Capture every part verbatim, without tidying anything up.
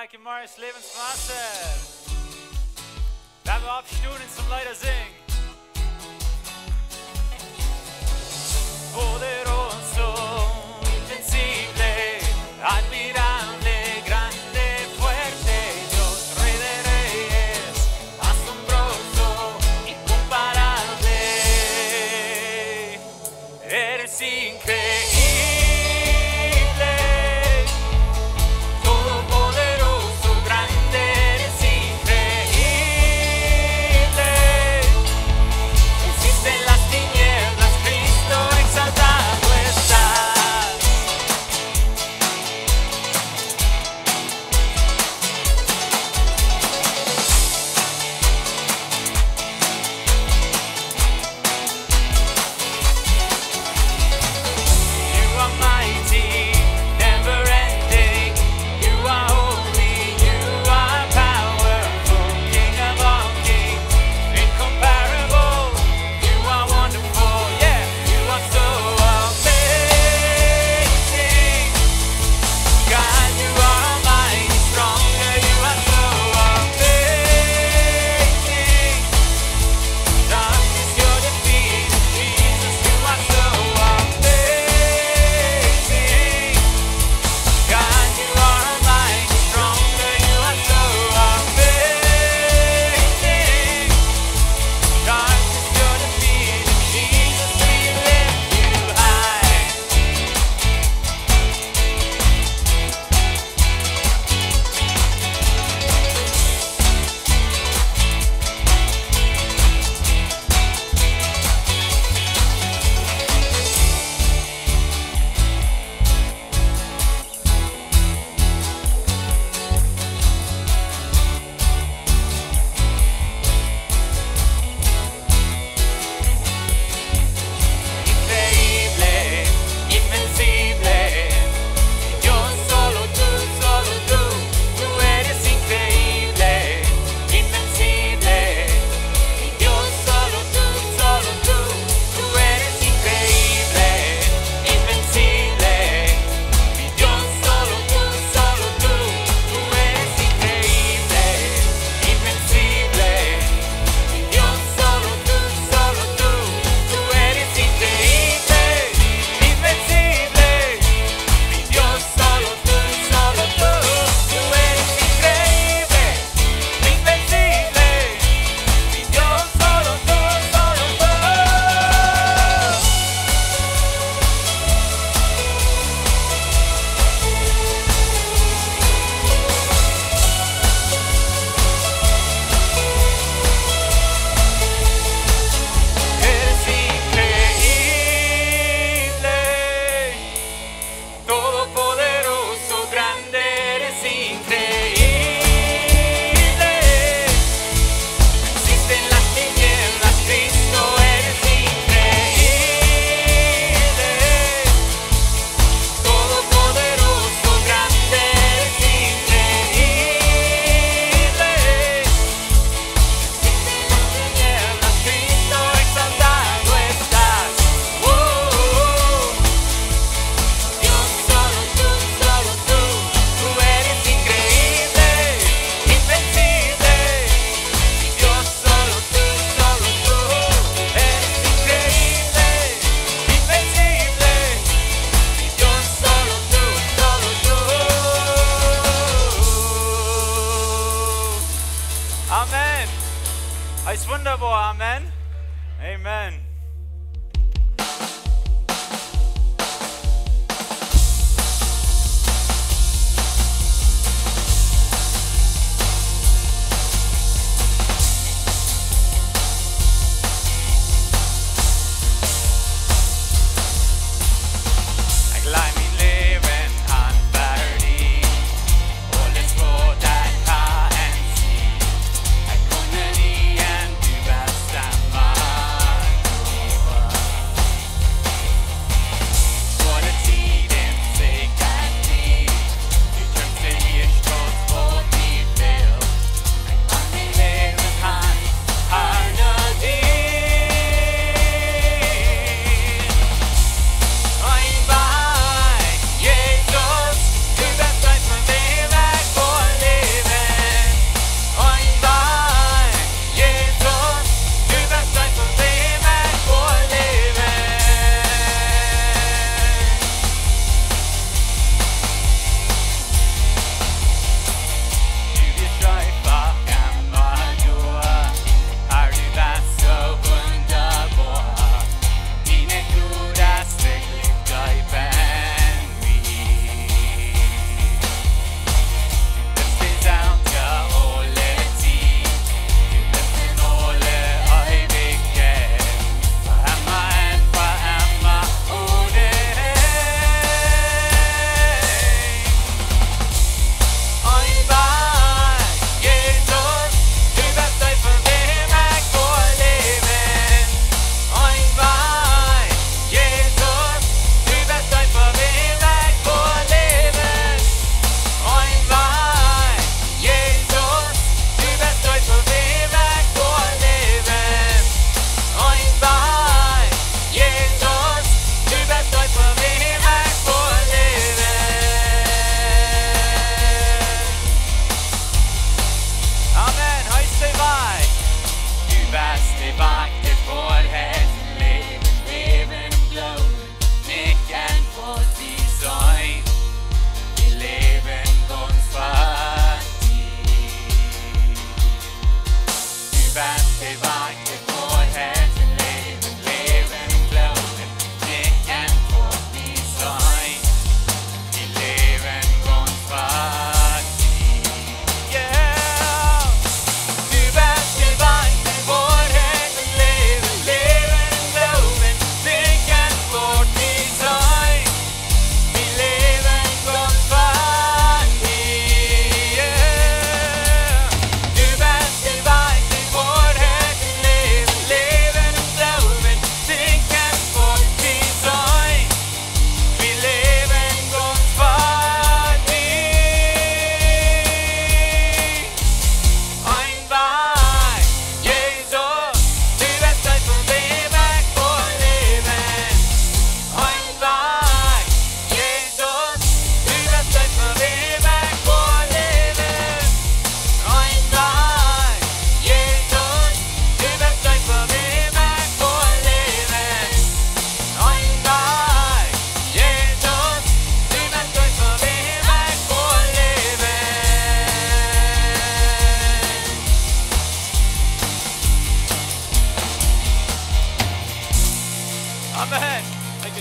Danke, Marius Lebenswasser. Wan wie oppstonen toom Leeda sinjen. Poderoso, invencible, admirable, grande, fuerte, Dios, Rey de reyes, asombroso, incomparable. Eres increíble, todopoderoso, grande, eres increíble. Venciste las tinieblas, Cristo, exaltado estás.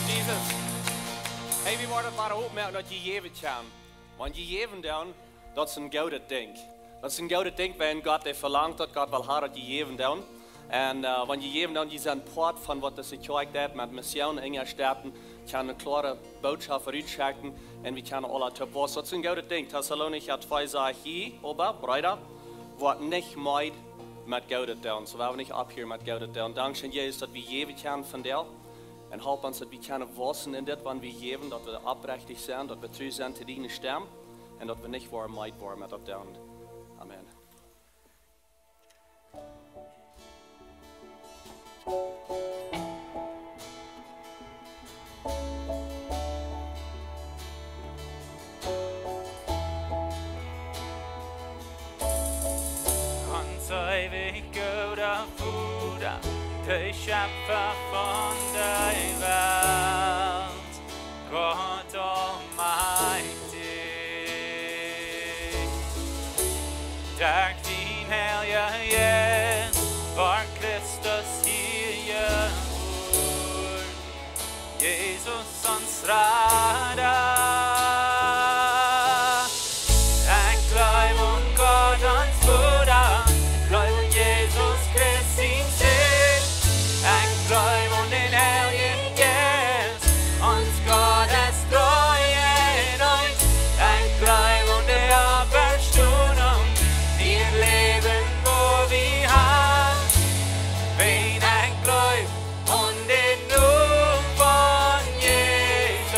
Jesus. Hey, wie woaren mau oppmoaken daut jie jäwen kjennen. Wan jie jäwen doonen, daut es een goodet Dinkj. Daut es een goodet Dinkj, wiels Gott, dee velangt daut, Gott well haben daut jie jäwen doonen. Un, äh, wan jie jäwen doonen, jie sent Poat von waut dise Kjoakj deit met Mission, Enja stätten, kjennen eene kloare Botschaft rutschekjen un wie kjennen aula toop wausen. Daut es een goodet Dinkj. Tessalonicha twee sajcht hia, oba, Breeda, woat nich meed met goodet doonen. Soo woa wie nich opphieren met goodet doonen. Dankscheen, Jesus, daut wie jäwen kjennen vondoag. Un help ons, daut wie kjennen wausen en dit, wan wie jäwen, daut wie oprechtich sent, daut wie tru sent to diene Stemm un daut wie nich woaren meed woaren met daut doonen. Amen. Ons eewich gooda Voda, de Schepfa von de Welt, Gott aulmajchtich, derch dien Heilja Jeist, wort Christus hia jebuaren. Jesus, ons Rada. Ekj jleew aun Gott, ons Voda. Ekj jleew aun Jesus Christ, sien Sän. Ekj jleew aun dän Heiljen Jeist, ons Gott es tru un eent. Ekj jleew aun de Oppstonunk, daut Läwen, waut wie haben, wan ekj jleew aun dän Nomen von Jesus.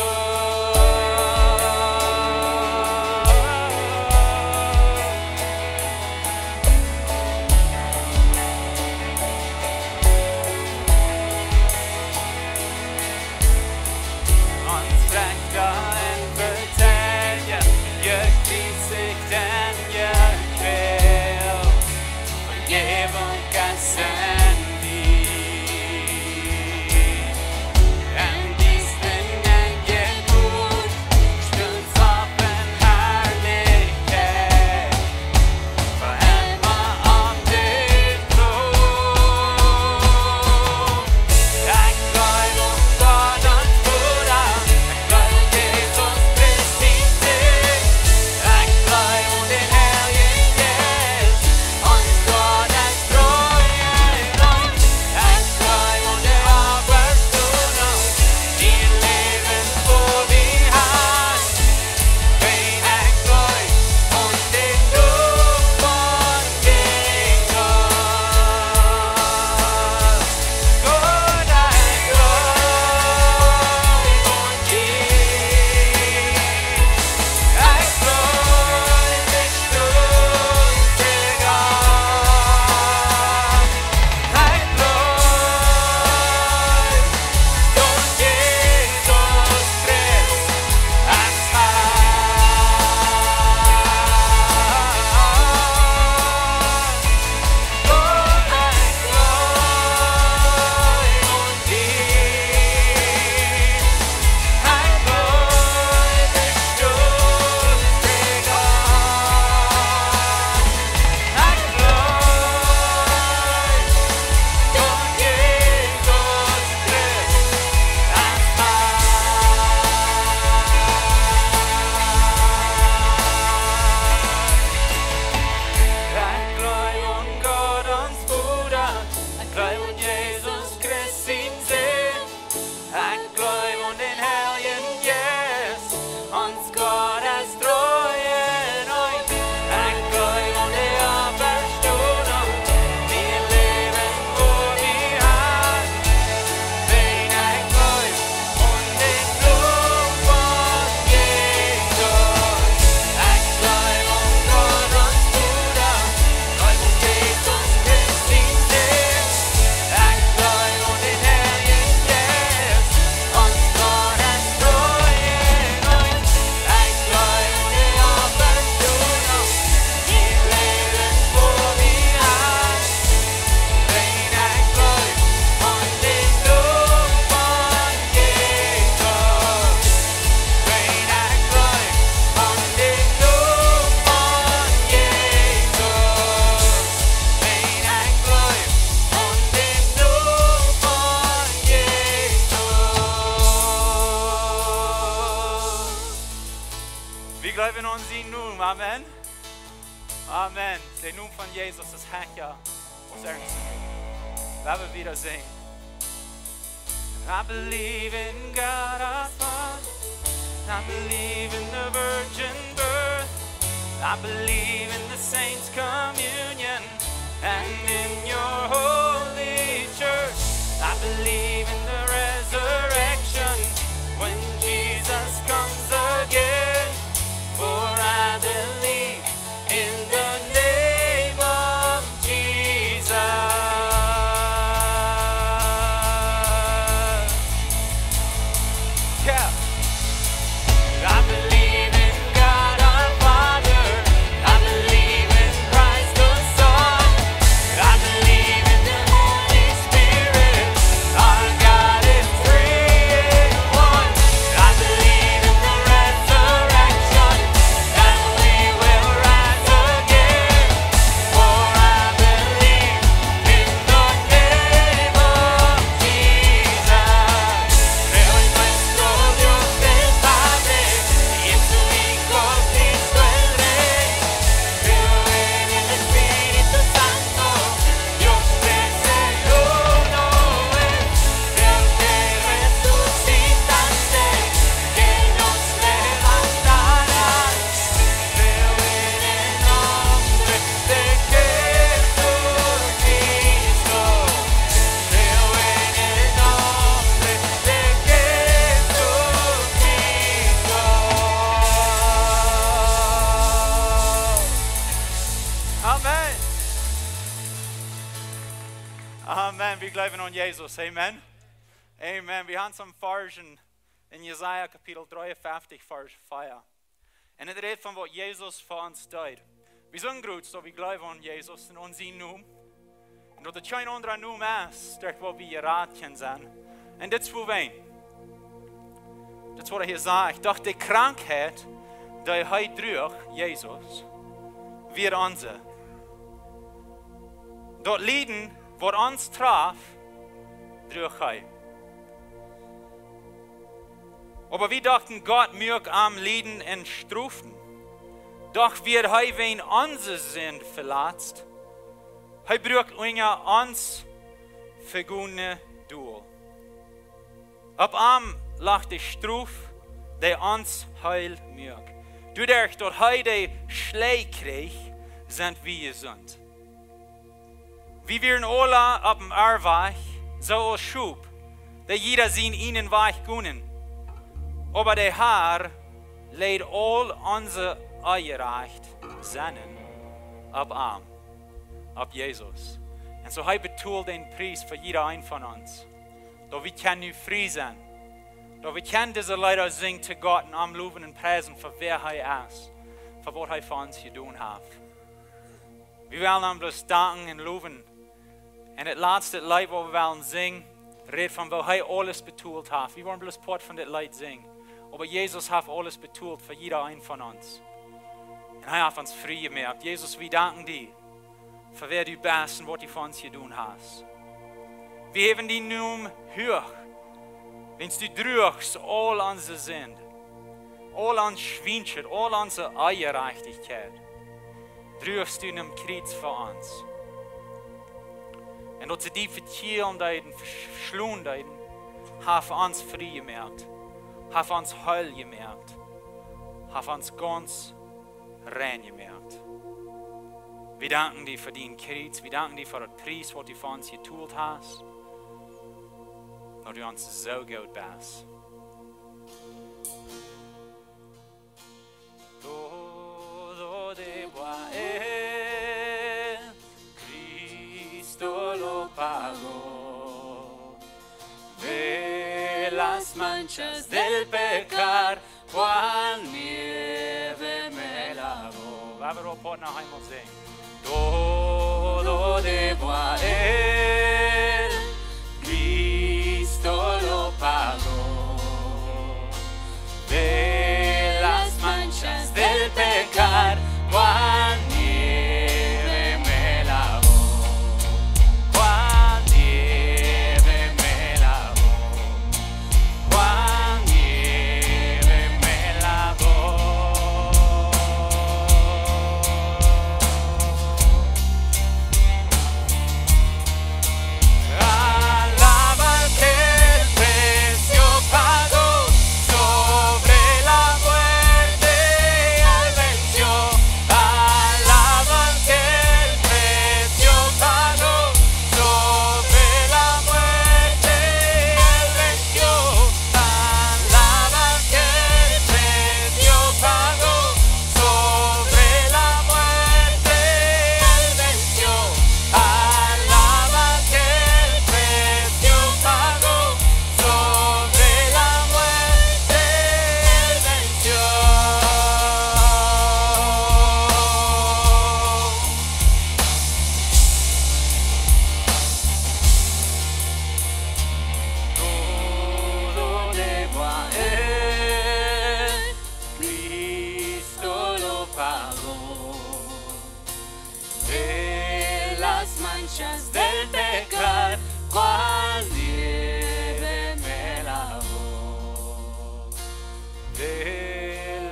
Even aun sien Nomen. Amen. Amen. De Nomen von Jesus es hecha aus irjent een Nomen. Lot ons wieda sinjen. I believe in God our Father. I believe in the virgin birth. I believe in the saints' communion and in your holy church. I believe in the resurrection when Jesus comes again. For I believe in the name of Jesus. Yeah. I believe in God our Father. I believe in Christ the Son. I believe in the Holy Spirit. Our God is three in one. I believe in the resurrection, and we will rise again. For I believe in the name of Jesus. Creo en nuestro Dios el Padre, y en su Hijo Cristo el Rey. Creo en el Espíritu Santo, Dios tres en uno es, creo que resucitaste, que nos levantarás. Creo en el nombre de Jesucristo. Creo en el nombre de Jesucristo. Amen. Amen. Wie jleewen aun Jesus. Amen. Amen. Wie haben some Varschen en Jesaja Kapitel dreeunfeftich, Varsch vea. Un et rät von waut Jesus fa ons deed. Wie sent groot, soo wie jleewen aun Jesus un aun sien Nomen. Un daut et kjeen aundra Nomen es, derch waut wie jerat kjennen sennen. Un dit es wuarom. Dit es waut hee hia sajcht. Doch de Krankheit, dee hee druach, Jesus, wia onse. Daut Lieden, waut ons traf, druach hee. Oba wie dochten, Gott muak am lieden un strofen. Doch wort hee wäajen onse Sind veletzt. Hee bruak unja ons Vegonen dol. Opp am lach de Strof, dee ons heel muak. Doaderch daut hee de Schläaj kjrieech, sent wie jesunt. Wie wieren aula opp eenen Errwajch, soo aus Schop, dee jieda sienen eenen Wajch gonen. Oba de Herr läd aul onse Onjerajchtichkjeiten opp am, opp Jesus. Un soo hee betold dän Pries fa jieda een von ons. Daut wie kjennen nu frie sennen. Daut wie kjennen dise Leeda sinjen to Gott un am lowen un priesen fa wäa hee es, fa waut hee fa ons jedonen haft. Wie wellen am bloos danken un lowen. Un daut latste Leet, waut wie wellen sinjen, rät von woo hee aules betolt haft. Wie woaren bloos Poat von dit Leet sinjen. Oba Jesus haft aules betolt fa jieda een von ons. Un hee haft ons frie jemoakt. Jesus, wie danken die fa wäa du best un waut du fa ons jedonen hast. Wie häwen dien Nomen huach, wiels du druachst aul onse Sind, aul ons Schwienschheit, aul onse Onjerajchtichkjeit, druachst du aum Kjriez fa ons. Un daut see die vekjielen deeden, veschlonen deeden, haft ons frie jemoakt, haft ons heel jemoakt, haft ons gaunz rein jemoakt. Wie danken die fa dien Kjriez, wie danken die fa daut Pries, waut du fa ons jetolt hast, daut du ons soo goot best. Todo debo a él, Cristo lo pagó. Ve las manchas del pecar, cual nieve me lavó. Wan wie daut Poat noch eemol sinjen. Todo debo a él, Cristo lo pagó. Ve las manchas del pecar, cual nieve me lavó, cual nieve me lavó, cual nieve me lavó.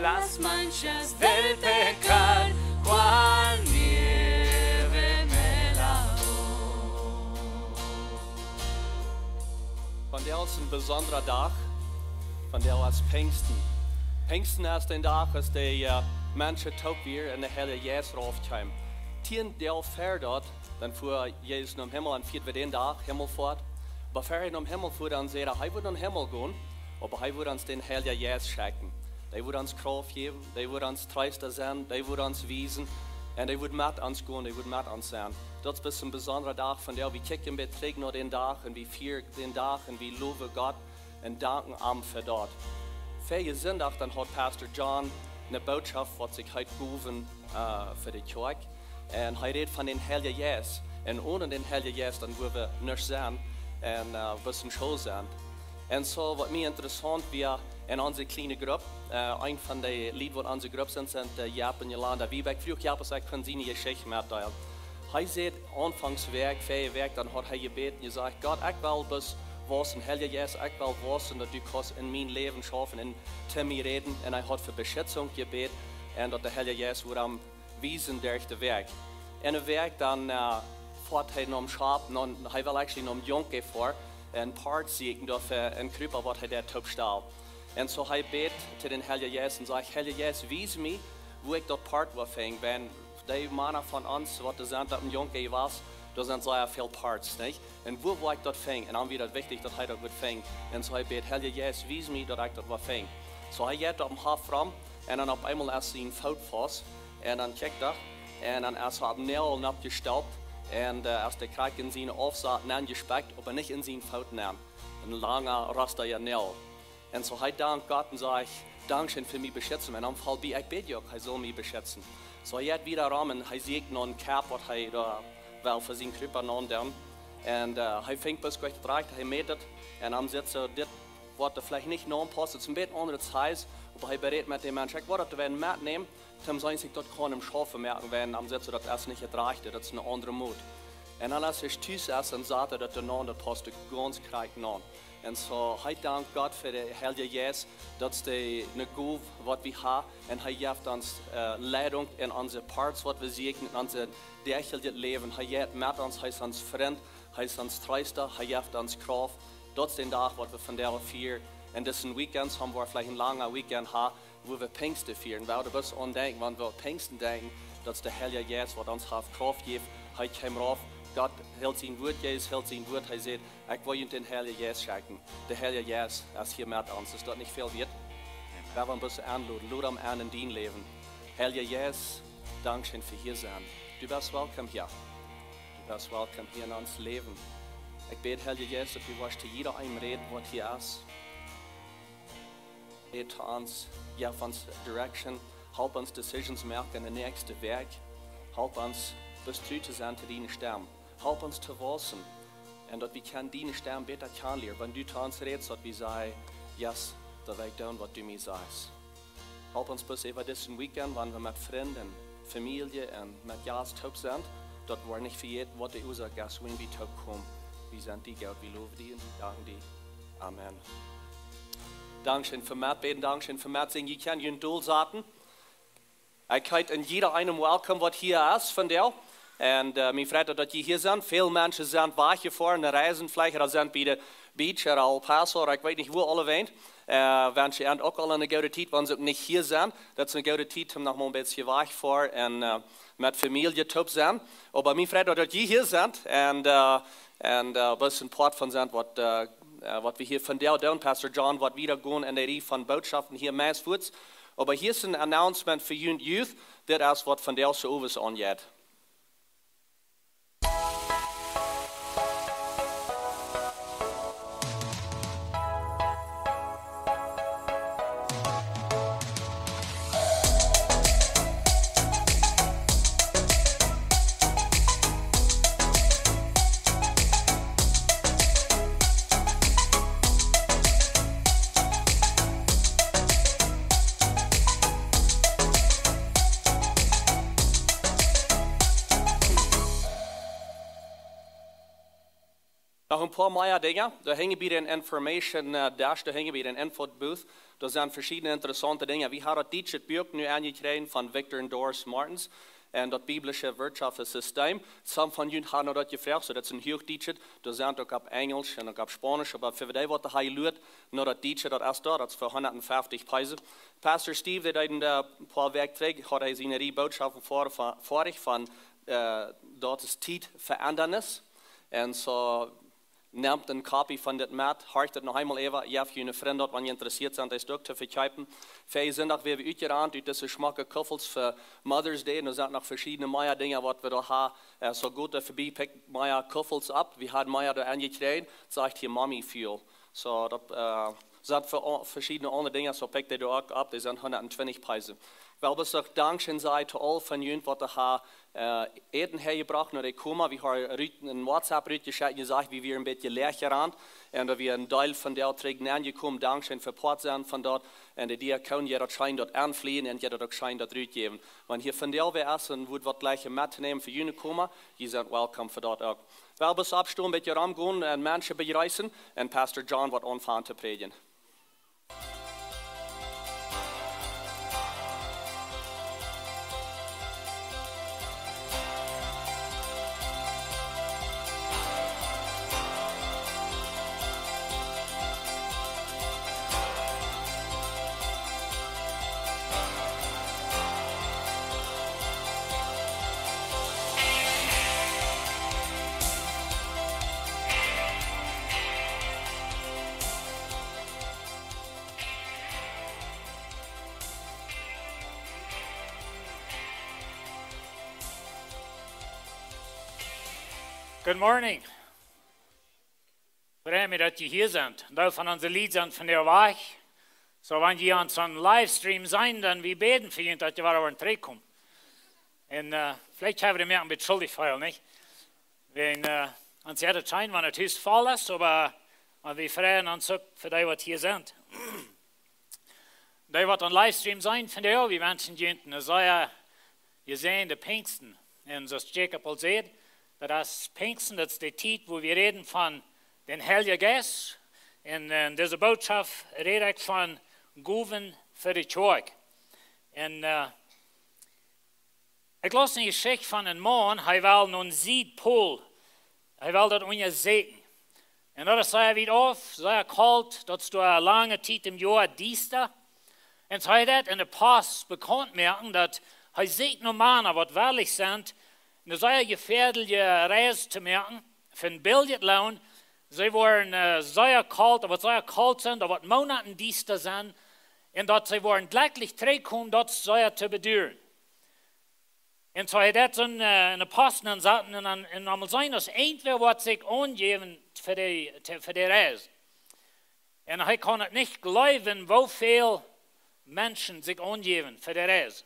Dass manches Welt kann, cual nieve me la. Vondoag es een besondra Dach. Vondoag es Pinjsten. Pinjsten es dän Dach, aus de, äh, Menschen toop wieren un de Heilje Jeist rauf kjeem. Tieen Doag ver daut, dan fua Jesus nom Himmel un fieed wie dän Dach Himmelfoat. Oba ver hee nom Himmel fua, dan säd hee, hee wudd nom Himmel gonen, oba hee wudd ons dän Heiljen Jeist schekjen. Dee wudd ons Krauft jäwen, dee wudd ons Treesta sennen, dee wudd ons wiesen un dee wudd met ons gonen, dee wudd met ons sennen. Daut es een besondra Dach, vondoag wie kjikjen trigj no dän Dach un wie fieren dän Dach un wie lowen Gott un danken am fa daut. Verjen Sindach, dan haud Pastor John eene Bootschoft, waut sikj heet Gowen, äh, fa de Kjoakj. Un hee räd von dän Heiljen Jeist. Un onen dän Heiljen Jeist, dan wudden wie nuscht sennen un, äh, bloos en School sennen. Un soo, waut mie interessaunt wia, en onse kjliene Grupp, äh, een von de Lied, waut onse Grupp sent, sent, äh, Jaap un Jolanda Wiebeck. Froag Jaap, aus ekj kunn siene Jeschicht metdeelen. Hee säd, aunfangs Wäakj, väaje Wäakj, dan haud hee jebät un jesajcht: "Gott, ekj well bloos waussen, Heilja Jeist, ekj well waussen, daut du kaust en mien Läwen schaufen un to mie räden." Un hee haud fa Beschitzunk jebät un daut de Heilja Jeist wudd am wiesen derch de Wäakj. Enne Wäakj dan, äh, foat hee nom Schap, no, hee well actually nom Junke foaren, een Poat sieekjen doafäa, een Krupa, waut hee doa toop stalt. Un soo hee bät to dän Heiljen Jeist un sajcht: "Heilja Jeist, wies mie, wua ekj daut Poat woa finjen, wiels dee Mana von ons, waut doa sent, daut een Junke wia, doa sent sea väl Poats, nich? Un wua woa ekj daut finjen?" Un dan wia daut wichtich, daut hee daut wudd finjen. Un soo hee bät: "Heilja Jeist, wies mie, daut ekj daut woa finjen." Soo hee jeit opp dän Hoff rom un dan opp eemol es sien Foot faust. Un dan kjikjt hee, un dan es hee opp een Noagel noppjestalpt. Un, äh, es de Krakj en sienen Aufsatz nenjespekjt, oba nich en sienen Foot nen. Een langa, rostaja Noagel. Un soo hee dankt Gott un sajcht: "Dankscheen fa mie beschitzen." Un dan felt bie, ekj bäd uk, hee saul mie beschitzen. Soo hee jeit wieda rom un hee sieekjt no een Kap, waut hee doa well fa sien Krupa naundoonen. Un, äh, hee finjt bloos goanich daut rajchte, hee mät et. Un dan sitt soo dit, waut doa veleicht nich naunpaust, daut es een bät aundret Size, oba hee berät met dän Mensch: "Ekj wull daut doa metnämen, toom seenen, aus ekj daut kaun em Schaufen moaken, wiels dan sitt soo, daut es nich daut rajchte, daut es een aundra Moot." Un dan, aus hee tus es, dan sitt hee daut doa naun, daut paust doa gaunz krakjt naun. Un soo, hee dankt Gott fa dän Heiljen Jeist, daut es de, eene Gow, waut wie haben, un hee jeft ons, äh, Leidunk en onse Poats, waut wie sieekjen, en ons däajlichet Läwen. Hee jeit met ons, hee es ons Frint, hee es ons Treesta, hee jeft ons Krauft. Daut es dän Dach, waut wie vondoag fieren. Un dit es een Weekend, haben wie veleicht een langa Weekend haben, wua wie Pinjsten fieren. Wie wudden bloos aun denkjen, wan wie Pinjsten denkjen, daut es de Heilja Jeist, waut ons haft Krauft jejäft. Hee kjeem rauf, Gott hilt sien Wort, Jesus hilt sien Wort. Hee säd: "Ekj woa junt dän Heiljen Jeist schekjen." De Heilja Jeist es hia met ons. Es daut nich väl wieet? Amen. Wie wellen bloos enloden, lod am en en dien Läwen. Heilja Jeist, dankscheen fa hia sennen. Du best welcome hia. Du best welcome hia en ons Läwen. Ekj bäd, Heilja Jeist, daut du woascht to jieda eenem räden, waut hia es. Räd to ons, jeff ons direction, help ons decisions moaken en de näakjste Wäakj. Help ons bloos tru to sennen to diene Stemm. Help ons to waussen. Un daut wie kjennen diene Stemm bäta kjanen lieren. Wan du to ons rätst, daut wie sajen: "Yes, daut well ekj doonen, waut du mie sajchst." Help ons bloos äwa disen Weekend, wan wie met Frind un Famielje un met Jast toop sent, daut wie nich vejäten, waut de Uasoak es, wuarom wie toop komen. Wie sent die goot, wie lowen die un wie danken die. Amen. Dankscheen fa metbäden, dankscheen fa metsinjen. Jie kjennen junt dolsaten. Ekj heet en jieda eenem welcome, waut hia es vondoag. Un, äh, mie freit daut, daut jie hia sent. Väl Menschen sent wajchjefoaren, reisen veleicht, ooda sent bie de beach ooda El Paso, ooda ekj weet nich wua aulawäajen. Äh, wensch an uk aule eene goode Tiet, wan see uk nich hia sent. Daut es eene goode Tiet, om noch mol een bät wajchtofoaren un, äh, met Famielje toop sennen. Oba mie freit daut, daut jie hia sent un, äh, un, äh, bloos een Poat von sent, waut, äh, äh, waut wie hia vondoag doonen. Pastor John woat wieda gonen en de Rieej von Bootschoften hia meist fuaz. Oba hia es een Announcement fa junt Youth. Dit es, waut vondoag soo owes aunjeit. Noch een poa mea Dinja. Doa hinjen bie dän Information, äh, Desk, doa hinjen bie dän Info Booth, doa sent veschiedne interessaunte Dinja. Wie haben daut dietsche Buak nu aunjekjräajen von Victor un Doris Martens. Un daut biblische Wirtschaftssystem. Some von junt haben daut jefroacht, soo daut es een Huachdietschet. Doa sent uk opp Enjlisch un uk opp Spaunisch. Oba fa dee, waut hee luat, no daut Dietsche, daut es doa, daut es fa hundatfeftich Peso. Pastor Steve, dee deed een, äh, poa Wäakj trigj, haud hee siene Rieej Bootschoften ver-, ver-, foadich von, äh, daut es Tiet fa Endanis. Un soo, nemt eene Kopie von dit met, horcht et noch eemol äwa, jeft june Frind daut, wan jie interessieet sent, daut uk to vekjeepen. Väajen Sindach wieren wie utjerant ut dise schmocke Kuffels fa Mother's Day. Un doa sent noch veschiedne mea Dinja, waut wie doa haben. Äh, soo goot doa verbie, pickt mea Kuffels opp. Wie haben mea doa aunjekjräajen. Sajcht hia Mommy Fuel. Soo, daut, äh, sent fa o-, veschiedne aundre Dinja, soo pickt dee doa uk opp. Dee sent hundattwintich Peso. Well, bloos uk Dankscheen sajen to aul von junt, waut doa haben, äh, Äten häajebrocht no de Koma. Wie haben rut, een WhatsApp rutjeschekjt un jesajcht, wie wieren een bät läach jerant. Un doa wia een Deel von dee trigj nenjekomen. Dankscheen fa Poat sennen von daut. Un de Diakoon, jie daut scheen daut aunflieen un jie daut uk scheen daut rutjäwen. Wan hia vondoag wäa es un wudd waut jlikje metnämen fa june Koma, jie sent welcome fa daut uk. Well, bloos oppstonen, een bät romgonen un Menschen bejreessen. Un Pastor John woat aunfangen to prädjen. Good morning. Frei mie, daut jie hia sent. Een Deel von onse Lied sent von de Wajch. Soo, wan jie ons aun Livestream seenen, dan wie bäden fa junt, daut jie wada woaren trigjkomen. Un, äh, veleicht haben wie mie een bät schuldich jefeelt, nich? Wäajen, äh, ons jeit et scheen, wan daut Hus voll es, oba, oba wie freien ons uk fa dee, waut hia sent. Dee, waut aun Livestream seenen vondoag, wie wenschen junt een sea jesäajenden Pinjsten. Un soo aus Jacob aul säd, daut es Pinjsten, daut es de Tiet, wua wie räden von dän Heiljen Jeist. Un, äh, en dise Botschaft räd ekj von Gowen fa de Kjoakj. Un, äh, ekj laus eene Jeschicht von een Maun, hee wull no dän Siedpol, hee wull daut unjasäkjen. Un daut es sea wiet auf, sea kolt, daut es doa lange Tiet em Joa diesta. Un soo hee deed en de Post bekaunt moaken, daut hee sieekjt no Mana, waut wellich sent, eene sea jefäadelje Reis to moaken, fa een billjet Loon. See woaren, äh, sea kolt, daut woat sea kolt sennen, daut woat Moonaten diesta sennen. Un daut see woaren jlikjlich trigjkomen, daut es sea to beduaren. Un soo hee deed soon, äh, eene Post aunsaten un dan, un dan mol seenen, aus irjentwäa woat sikj aunjäwen fa de, te-, fa de Reis. Un hee kunn et nich jleewen, woo väl Menschen sikj aunjäwen fa de Reis.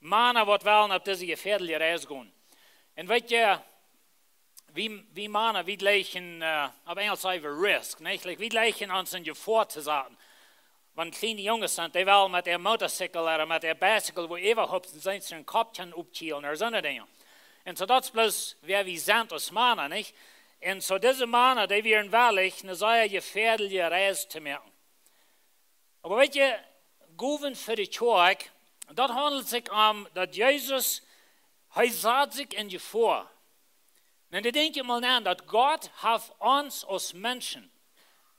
Mana, waut wellen opp dise jefäadelje Reis gonen. Un weet jie, wie, wie Mana, wie jlikjen, äh, opp Enjlisch saj wie risk, nich? Like, wie jlikjen ons en Jefoa to saten. Wan kjliene Junges sent, dee wellen met äa Motorcycle ooda met äa Bicycle, wua äwahaupt sent, sienen Kopp kjennen oppkjielen ooda soone Dinja. Un soo daut es bloos, wäa wie sent aus Mana, nich? Un soo dise Mana, dee wieren wellich, eene sea jefäadelje Reis to moaken. Oba weet jie, Gowen fa de Kjoakj, daut haundelt sikj om, daut Jesus, hee sad sikj en Jefoa. Un dan denkj mol no, daut Gott haft ons aus Menschen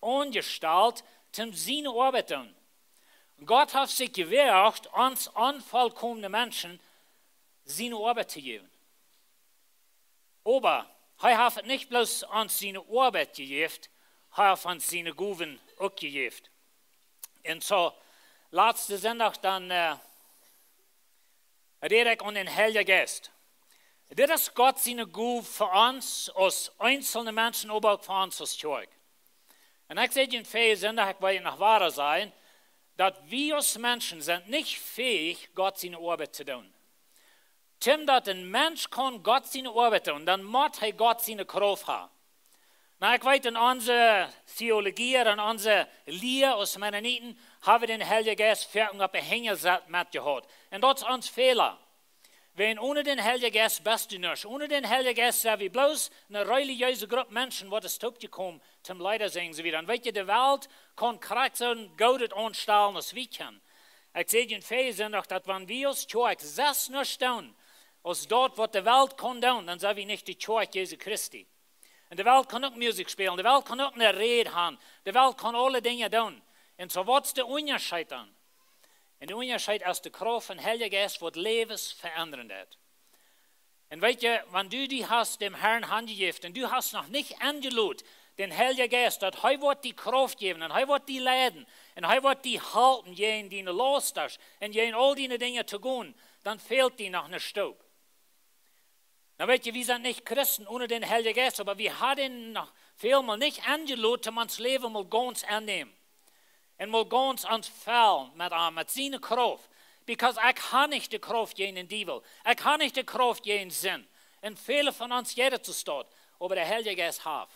aunjestalt, om siene Oabeit to doonen. Gott haft sikj jewoacht, ons onvolkomne Menschen siene Oabeit to jäwen. Oba hee haft nich bloos ons siene Oabeit jejäft, hee haft ons siene Gowen uk jejäft. Un soo, latsten Sindach dan, äh, räd ekj aun dän Heiljen Jeist. Dit es Gott siene Gow fa ons aus eenzelne Menschen, oba uk fa ons aus Kjoakj. Un ekj säd en väajen Sindach, ekj well et noch wada sajen, daut wie aus Menschen sent nich fäich, Gott siene Oabeit to doonen. Om daut een Mensch kaun Gott siene Oabeit doonen, dan mott hee Gott siene Krauft haben. Nu, ekj weet, en onse Theologie, en onse Lia aus Mennoniten, hab wie dän Heiljen Jeist foaken opp de Hinjasett metjehaut. Un daut es ons Fäla. Wiels onen dän Heiljen Jeist best du nuscht. Onen dän Heiljen Jeist sent wie bloos eene relijeese Grupp Menschen, waut es toopjekomen, toom Leeda sinjen, soo wieda. Un weetst, de Welt kaun krakjt soo goot aunstalen aus wie kjennen. Ekj säd junt väajen Sindach, daut wan wie aus Kjoakj selfst nuscht doonen, aus daut waut de Welt kaun doonen, dan sent wie nich de Kjoakj Jesu Christi. Un de Welt kaun uk Musikj spälen, de Welt kaun uk eene Räd haben, de Welt kaun aule Dinja doonen. Un soo, waut es de Unjascheet dan? Un de Unjascheet es de Krauft vom Heiljen Jeist, waut Läwes veendren deit. Un weetst, wan du die hast däm Herrn hanjejäft un du hast noch nich enjelot dän Heiljen Jeist, daut hee woat die Krauft jäwen un hee woat die leiden un hee woat die halpen, jäajen diene Lastasch un jäajen aul diene Dinja to gonen, dan fält die noch eene Stoop. Nu weetst, wie sent nich Christen onen dän Heiljen Jeist, oba wie haben noch väl mol nich enjelot, om ons Läwen mol gaunz aunnämen. Un mol gaunz ons fellen met am, met siene Krauft. Because ekj hab nich de Krauft jäajen dän Diewel. Ekj hab nich de Krauft jäajen Sind. Un väle von ons jeit et soo, oba de Heilje Jeist haft.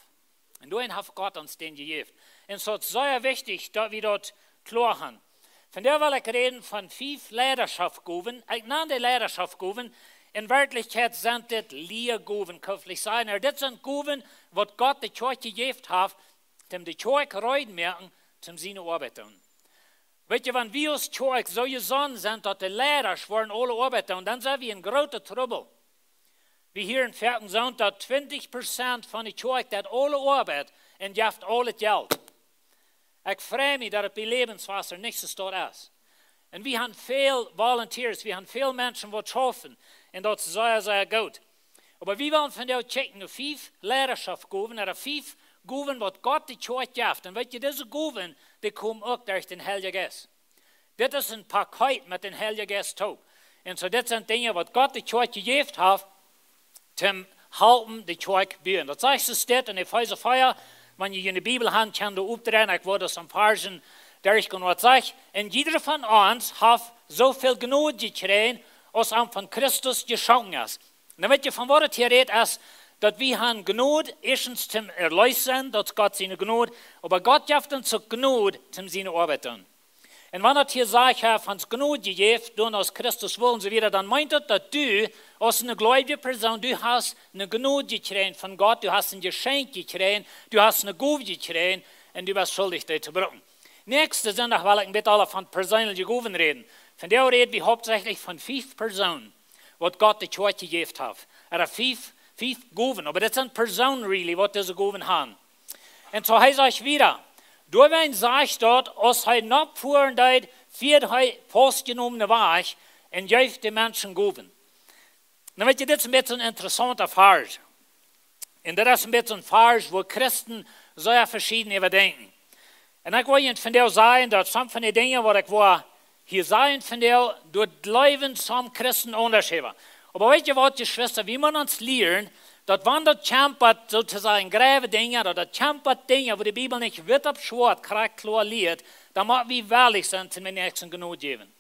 Un doaromm haft Gott ons dän jejäft. Un soo es sea wichtich, daut wie daut kloa haben. Vondoag well ekj räden von fief Leidaschoftsgowen. Ekj nan dee Leidaschoftsgowen. En Werkjlichkjeit sent dit Lieagowen, kauflich sennen. Oba dit sent Gowen, waut Gott de Kjoakj jejäft haft, om de Kjoakj reed moaken, om siene Oabeit to doonen. Weetst, wan wie aus Kjoakj soo jesonnen sent, daut de Leidasch woaren aule Oabeit doonen, dan sent wie en grooten Trubbel. Wie hieren foaken soo, daut twintich Prozent von de Kjoakj deit aule Oabeit un jeft aul daut Jelt. Ekj frei mie, daut et bie Lebenswasser nich soo es. Un wie haben väl volunteers, wie haben väl Menschen, waut schaufen. Un daut es sea, sea goot. Oba wie wellen vondoag checken, de fief Leidaschoftsgowen, de fief Gowen, waut Gott de Kjoakj jeft. Un weetst, dise Gowen, dee komen uk derch dän Heiljen Jeist. Dit es een Paket met dän Heiljen Jeist toop. Un soo, dit sent Dinja, waut Gott de Kjoakj jejäft haft, om halpen de Kjoakj buen. Daut sajcht soo steit en Efeesa vea, wan jie june Bibel haben, kjenn jie oppdreien, ekj woa daut aun Varschen derchgonen, waut sajcht: Un jieda von ons haft soo väl Jnod jekjräajen, aus am von Christus jeschonken es. Nu weetst, von waut et hia rät, es, daut wie haben Jnod, ieeschtens om erleest sennen, daut es Gott siene Jnod, oba Gott jeft ons uk Jnod, om siene Oabeit to doonen. Un wan et hia sajcht, hee haft ons Jnod jejäft, doonen aus Christus well, un soo wieda, dan meent daut, daut du, aus eene gleubje Persoon, du hast eene Jnod jekjräajen von Gott, du hast een Jeschenkj jekjräajen, du hast eene Gow jekjräajen, un du best schuldich, dee to brucken. Näakjsten Sindach well ekj een bät aula von perseenelje Gowen räden. Vondoag räd wie hauptsächlich von fief Persoonen, waut Gott de Kjoakj jejäft haft. Ea fief, fief Gowen, oba dit sent Persoonen, really, waut dise Gowen haben. Un soo hee sajcht wieda, doawäajen sajcht daut, aus hee nopp foaren deed, fieed hee Faustjenomne wajch un jeef de Menschen Gowen. Nu weetst, dit es een bät een interessaunta Varsch. Un dit es een bät een Varsch, wua Christen sea veschieden äwa denkjen. Un ekj well junt vondoag sajen, daut some von de Dinja, waut ekj woa hia sajen vondoag, doa jleewen some Christen aundasch äwa. Oba weetst waut, Jeschwista, wie motten ons lieren, daut wan daut kjemt bat, soo to sajen, grave Dinja, daut daut kjemt bat Dinja, wua de Bibel nich witt opp schwoat, krakjt kloa lieet, dan mott wie wellich sennen, dän Näakjsten Jnod jäwen.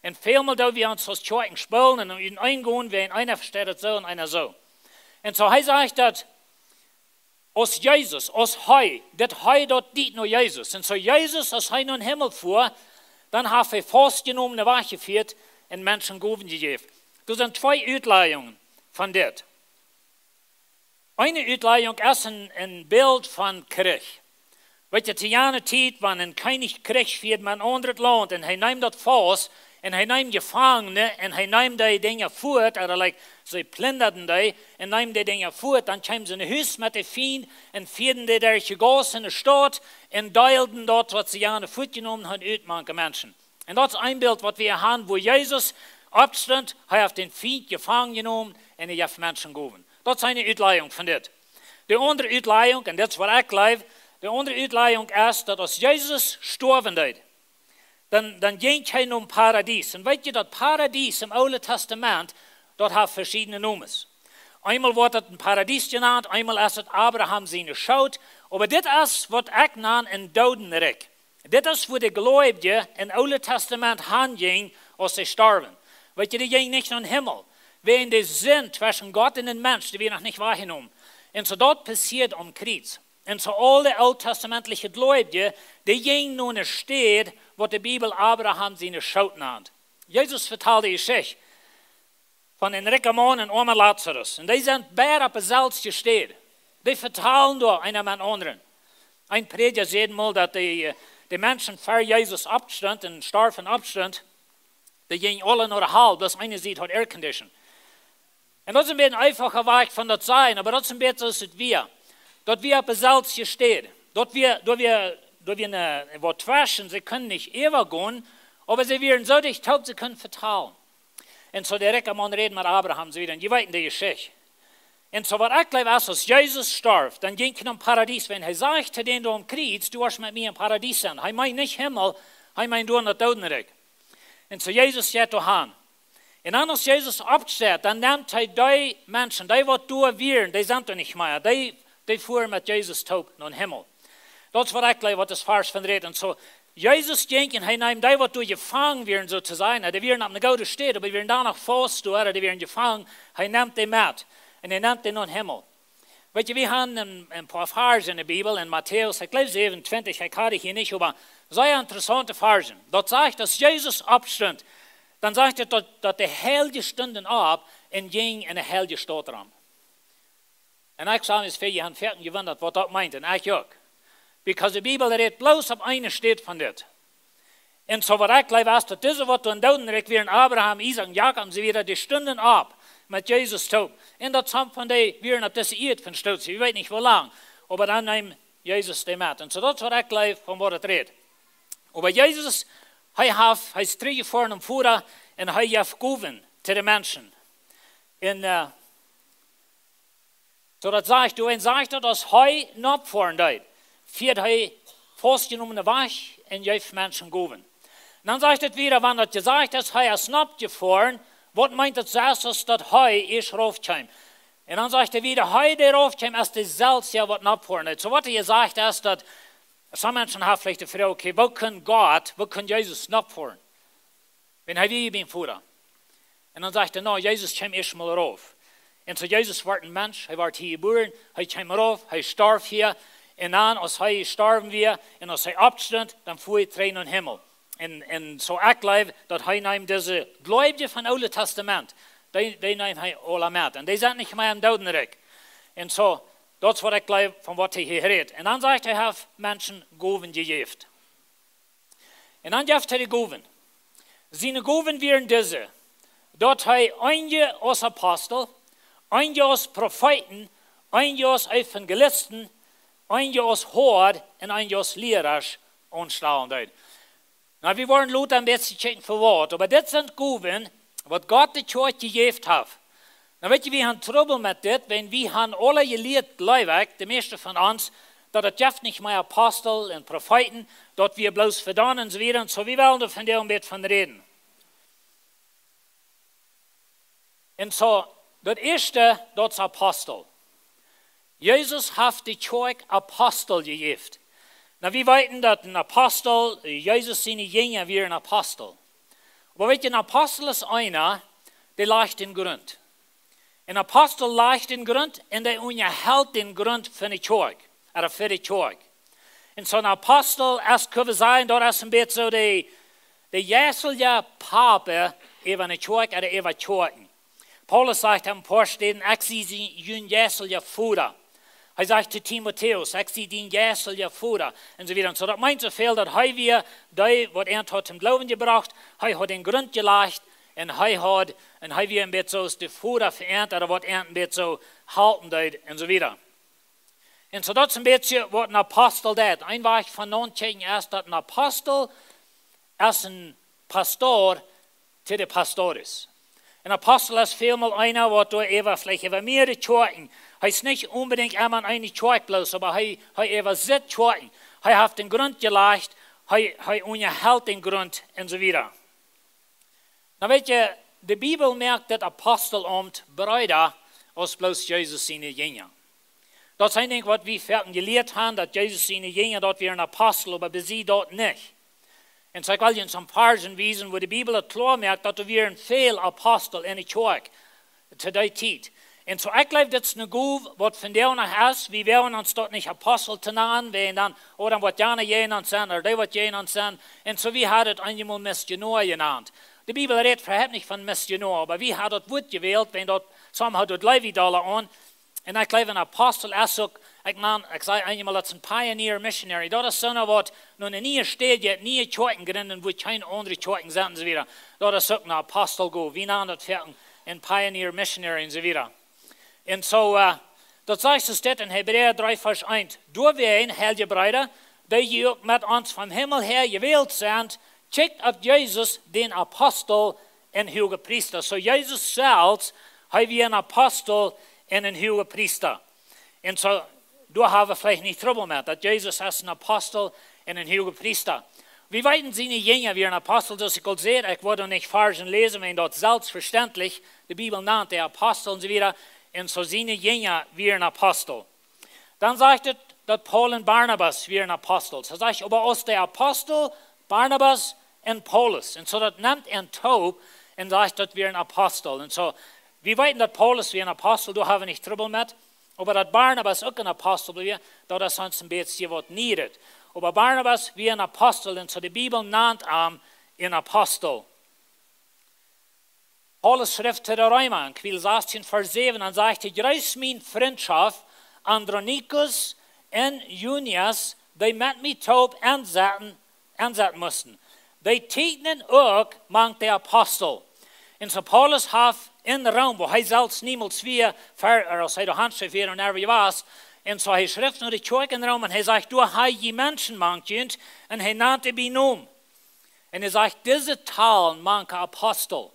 Un väl mol doo wie ons aus Kjoakjen spoolen un utenaunda gonen, wäajen eena vesteit et soo un eena soo. Un soo hee sajcht daut, aus Jesus, aus hee, daut hee daut deed no Jesus. Un soo Jesus, aus hee nom Himmel foa, dan haft hee Faustjenomne wajchjefieet un Menschen Gowen jejäft. Doa sent twee Utlajungen von dit. Eene Utlajunk es een, een Bilt von Kjrich. Weetst, to jane Tiet, wan een Kjennich Kjrich fieed met een aundret Launt un hee neem daut Volkj un hee neem Jefangne un hee neem dee Dinja fuat, ooda, like, see plundaden dee un neemen dee Dinja fuat, dan kjeemen see no Hus met de Fiend un fieeden dee derch de Gaussen en de Staut un deelden daut, waut see jane fuatjenomen hauden, ut mank de Menschen. Un daut es een Bilt, waut wie haben, wua Jesus oppstunt, hee haft dän Fiend jefangen jenomen un hee jeef Menschen Gowen. Daut es eene Utlajunk von dit. De aundre Utlajunk, un dit es waut ekj jleew, de aundre Utlajunk es, daut aus Jesus stoawen deed, dan, dan jinkj hee nom Paradies. Un weetst, daut Paradies em Oolen Tastament, daut haft veschiedne Nomes. Eemol woat daut een Paradies jenant, eemol es et Abraham siene Schoot, oba dit es, waut ekj nan een Doodenrikj. Dit es, wua de Gleubje em Oolen Tastament han jinjen, aus see storwen. Weetst, dee jinjen nich nom Himmel. Wäajen de Sind tweschen Gott un dän Mensch, dee wia noch nich wajchjenomen. Un soo daut passieed aum Kjriez. Un soo aul de ooltestamentliche Gleubje, dee jinjen no eene Städ, waut de Bibel Abraham siene Schoot nant. Jesus vetald de Jeschicht. von een rikja Maun un oama Lazarus. Un dee sent beid opp deeselwje Städ. Dee vetalen doa eena met dän aundren. Een Prädja säd mol, daut de, de Menschen ver Jesus oppstunt un storf un oppstunt, dee jinjen aule no de Hal, daut eene Sied haud Aircondition. Un daut es een bät een eefacha Wajch von daut sajen, oba daut es een bät soo aus et wia. Daut wia opp deeselwje Städ. Daut wia, daut wia, daut wia een, waut tweschen, see kunnen nich äwagonen, oba see wieren soo dicht toop, see kunnen vetalen. Un soo de rikja Maun räd met Abraham, soo wieda. Un jie weeten de Jeschicht. Un soo waut ekj jleew es, aus Jesus storf, dan jinkj hee nom Paradies, wiels hee sajcht to dän doa aum Kjriez: "Du woascht met mie em Paradies sennen." Hee meent nich Himmel, hee meent doa en daut Doodenrikj. Un soo Jesus jeit doa han. Un dan aus Jesus oppsteit, dan nemt hee dee Menschen, dee waut doa wieren, dee sent doa nich mea. Dee, dee foaren met Jesus toop nom Himmel. Daut es waut ekj jleew, waut dis Varsch von rät. Un soo, Jesus jinkj un hee neem dee waut doa jefangen wieren, soo to sajen. Dee wieren opp eene goode Städ, oba dee wieren doa noch faust doa, dee wieren jefangen. Hee nemt dee met. Un hee nemt dee nom Himmel. Weet jie, wie haben een, een poa Varsch en de Bibel, en Matäus, ekj jleew säwenuntwintich, ekj hab dee hia nich, oba sea interessaunte Varsch. Daut sajcht, aus Jesus oppstunt, dan sajcht et, daut, daut de Heilje stunden opp un jinjen en de heilje Staut rom. Un ekj saj mie, väl jie haben foaken jewundat, waut daut meent, un ekj uk. Because de Bibel rät bloos opp eene Städ von dit. Un soo waut ekj jleew es, daut dise waut doa em Doodenrikj wieren, Abraham, Isaak un Jakob un soo wieda, dee stunden opp met Jesus toop. Un daut sommje von dee wieren opp dise Ieed von stoot, ekj weet nich woo lang. Oba dan neem Jesus dee met. Un soo daut es waut ekj jleew von waut et rät. Oba Jesus, hee haft, hee es trigjjefoaren nom Voda un hee jeft Gowen to de Menschen. Un, eh, soo daut sajcht, doa en sajcht daut, aus hee noppfoaren deed, fieed hee faustjenomne wajch un jeef Menschen Gowen. Un dan sajcht et wieda, wan daut jesajcht es, hee es noppjefoaren, waut meent daut sest, aus daut hee ieescht rauf kjeem? Un dan sajcht hee wieda, hee, dee rauf kjeem, es deeselwja waut noppfoaren deed. Soo waut hee jesajcht es, daut, sommje Menschen haben veleicht de Froag, okay, woo kunn Gott, woo kunn Jesus noppfoaren? Wan hee wia biem Voda. Un dan sajcht hee, no, Jesus kjeem ieescht mol rauf. Un soo Jesus wort een Mensch, hee wort hia jebuaren, hee kjeem rauf, hee storf hia. Un dan, aus hee jestorwen wia, un aus hee oppstunt, dan foa hee trigj nom Himmel. Un, un soo ekj jleew, daut hee neem dise Gleubje von Oole Tastament, dee, dee neem hee aula met. Un dee sent nich mea em Doodenrikj. Un soo, daut es waut ekj jleew von waut hee hia rät. Un dan sajcht hee, hee haft Menschen Gowen jejäft. Un dan jeft hee de Gowen. Siene Gowen wieren dise, daut hee eenje aus Apostel, eenje aus Profeeten, eenje aus Evangelisten, eenje aus Hoad un eenje aus Lierasch aunstalen deed. Nu, wie woaren lota een bät kjikjen fa waut, oba dit sent Gowen, waut Gott de Kjoakj jejäft haft. Nu weet jie, wie haben Trubbel met dit, wan wie haben aule jelieet, jleew ekj, de mieeschte von ons, daut et jeft nich mea Apostel un Profeeten, daut wia bloos fa dan un soo wieda. Un soo, wie wellen doa vondoag een bät von räden. Un soo, daut ieeschte, daut es Apostel. Jesus haft de Kjoakj Apostel jejäft. Nu, wie weeten, daut een Apostel, Jesus siene Jinja wieren Apostel. Oba weet jie, een Apostel es eena, dee lajcht dän Grunt. Een Apostel lajcht dän Grunt un dee unjahelt dän Grunt fa de Kjoakj, ooda fa de Kjoakj. Un soo een Apostel es, kjenn wie sajen, daut es een bät soo de, de jeistelja Papa äwa de Kjoakj, ooda äwa Kjoakjen. Paulus sajcht aun een poa Städen, ekj sie jun jeistelja Voda. Hee sajcht to Timotäus, ekj sie dien jeistelja Voda. Un soo wieda. Un soo, daut meent soo väl, daut hee wia dee, waut an haud toom Gloowen jebrocht, hee haud dän Grunt jelajcht, un hee haud, un hee wia een bät soo aus de Voda fa an, ooda waut an een bät soo halpen deed, un soo wieda. Un soo, daut es een bät waut een Apostel deit. Een Wajch von nodenkjen es, daut een Apostel es een Pastor to de Pastores. Een Apostel es välmol eena, waut doa äwa, veleicht äwa mea Kjoakjen. Hee es nich onbedinjt emma en eene Kjoakj bloos, oba hee, hee äwasitt Kjoakjen. Hee haft dän Grunt jelajcht, hee, hee unjahelt dän Grunt un soo wieda. Nu weet jie, de Bibel moakt daut Apostelaumt breeda aus bloos Jesus siene Jinja. Daut es een Dinkj, waut wie foaken jelieet haben, daut Jesus siene Jinja, daut wieren Apostel, oba bie see daut nich. Un soo, ekj well junt soone Varschen wiesen, wua de Bibel et kloa moakt, daut doa wieren väl Apostel en de Kjoakj to dee Tiet. Un soo, ekj jleew, dit es eene Gow, waut vondoag noch es, wie woaren ons daut nich Apostel to nanen, wan dan, ooda waut jana jäajen ons sent, ooda dee waut jäajen ons sent. Un soo, wie haben et eenjemol Missionoa jenant. De Bibel rät äwahaupt nich von Missionoa, oba wie haben daut Wuat jewält, wan daut, somehow daut Levi dolla aun. Un ekj jleew, een Apostel es uk, ekj man, ekj säd eemol, daut es een pioneer missionary. Daut es soon waut no eene niee Städ jeit, niee Kjoakjen jrinjen, wua kjeene aundre Kjoakjen sent un soo wieda. Daut es uk een Apostel go. Wie nanen daut foaken een pioneer missionary un soo wieda. Un soo, äh, daut sajcht soo dit en Hebräa dree Varsch eent: Doawäajen, heilje Breeda, dee jie uk met ons vom Himmel häa jewält sent, kjikjt opp Jesus, dän Apostel un hoogen Priesta. Soo Jesus selfst, hee wia een Apostel un een hoogen Priesta. Un soo, doa haben wie veleicht nich Trubbel met, daut Jesus es een Apostel un een hoogen Priesta. Wie weeten, siene Jinja wieren Apostel, soo aus ekj aul säd, ekj woa nich Varschen läsen, wiels daut selfstvestendlich, de Bibel nant dee Apostel un soo wieda, un soo siene Jinja wieren Apostel. Dan sajcht et, daut Paulus un Barnabas wieren Apostel. Soo sajcht, oba aus de Apostel, Barnabas un Paulus. Un soo daut nemt eent toop un sajcht, daut wia een Apostel. Un soo, wie weeten, daut Paulus wia een Apostel, doa haben wie nich Trubbel met. Oba daut Barnabas uk een Apostel wia, daut es ons een bät waut nieet. Oba Barnabas wia een Apostel, un soo de Bibel nant am een Apostel. Paulus schrift to de Reema en Kapitel sastieen, Varsch säwen, un sajcht: Jreetst miene Frint Andronikus un Junias, dee met mie toop ensetten, ensetten musten. Dee tieekjnen uk mank de Apostel. Un soo Paulus haft en Rom, wua hee selfst niemols wia, ver, aus hee doa han schreef, wia un ever wia. Un soo hee schrift no de Kjoakj en Rom un hee sajcht: Doa hab jie Menschen mank junt, un hee nant dee bie Nomen. Un hee sajcht: Dise talen mank Apostel.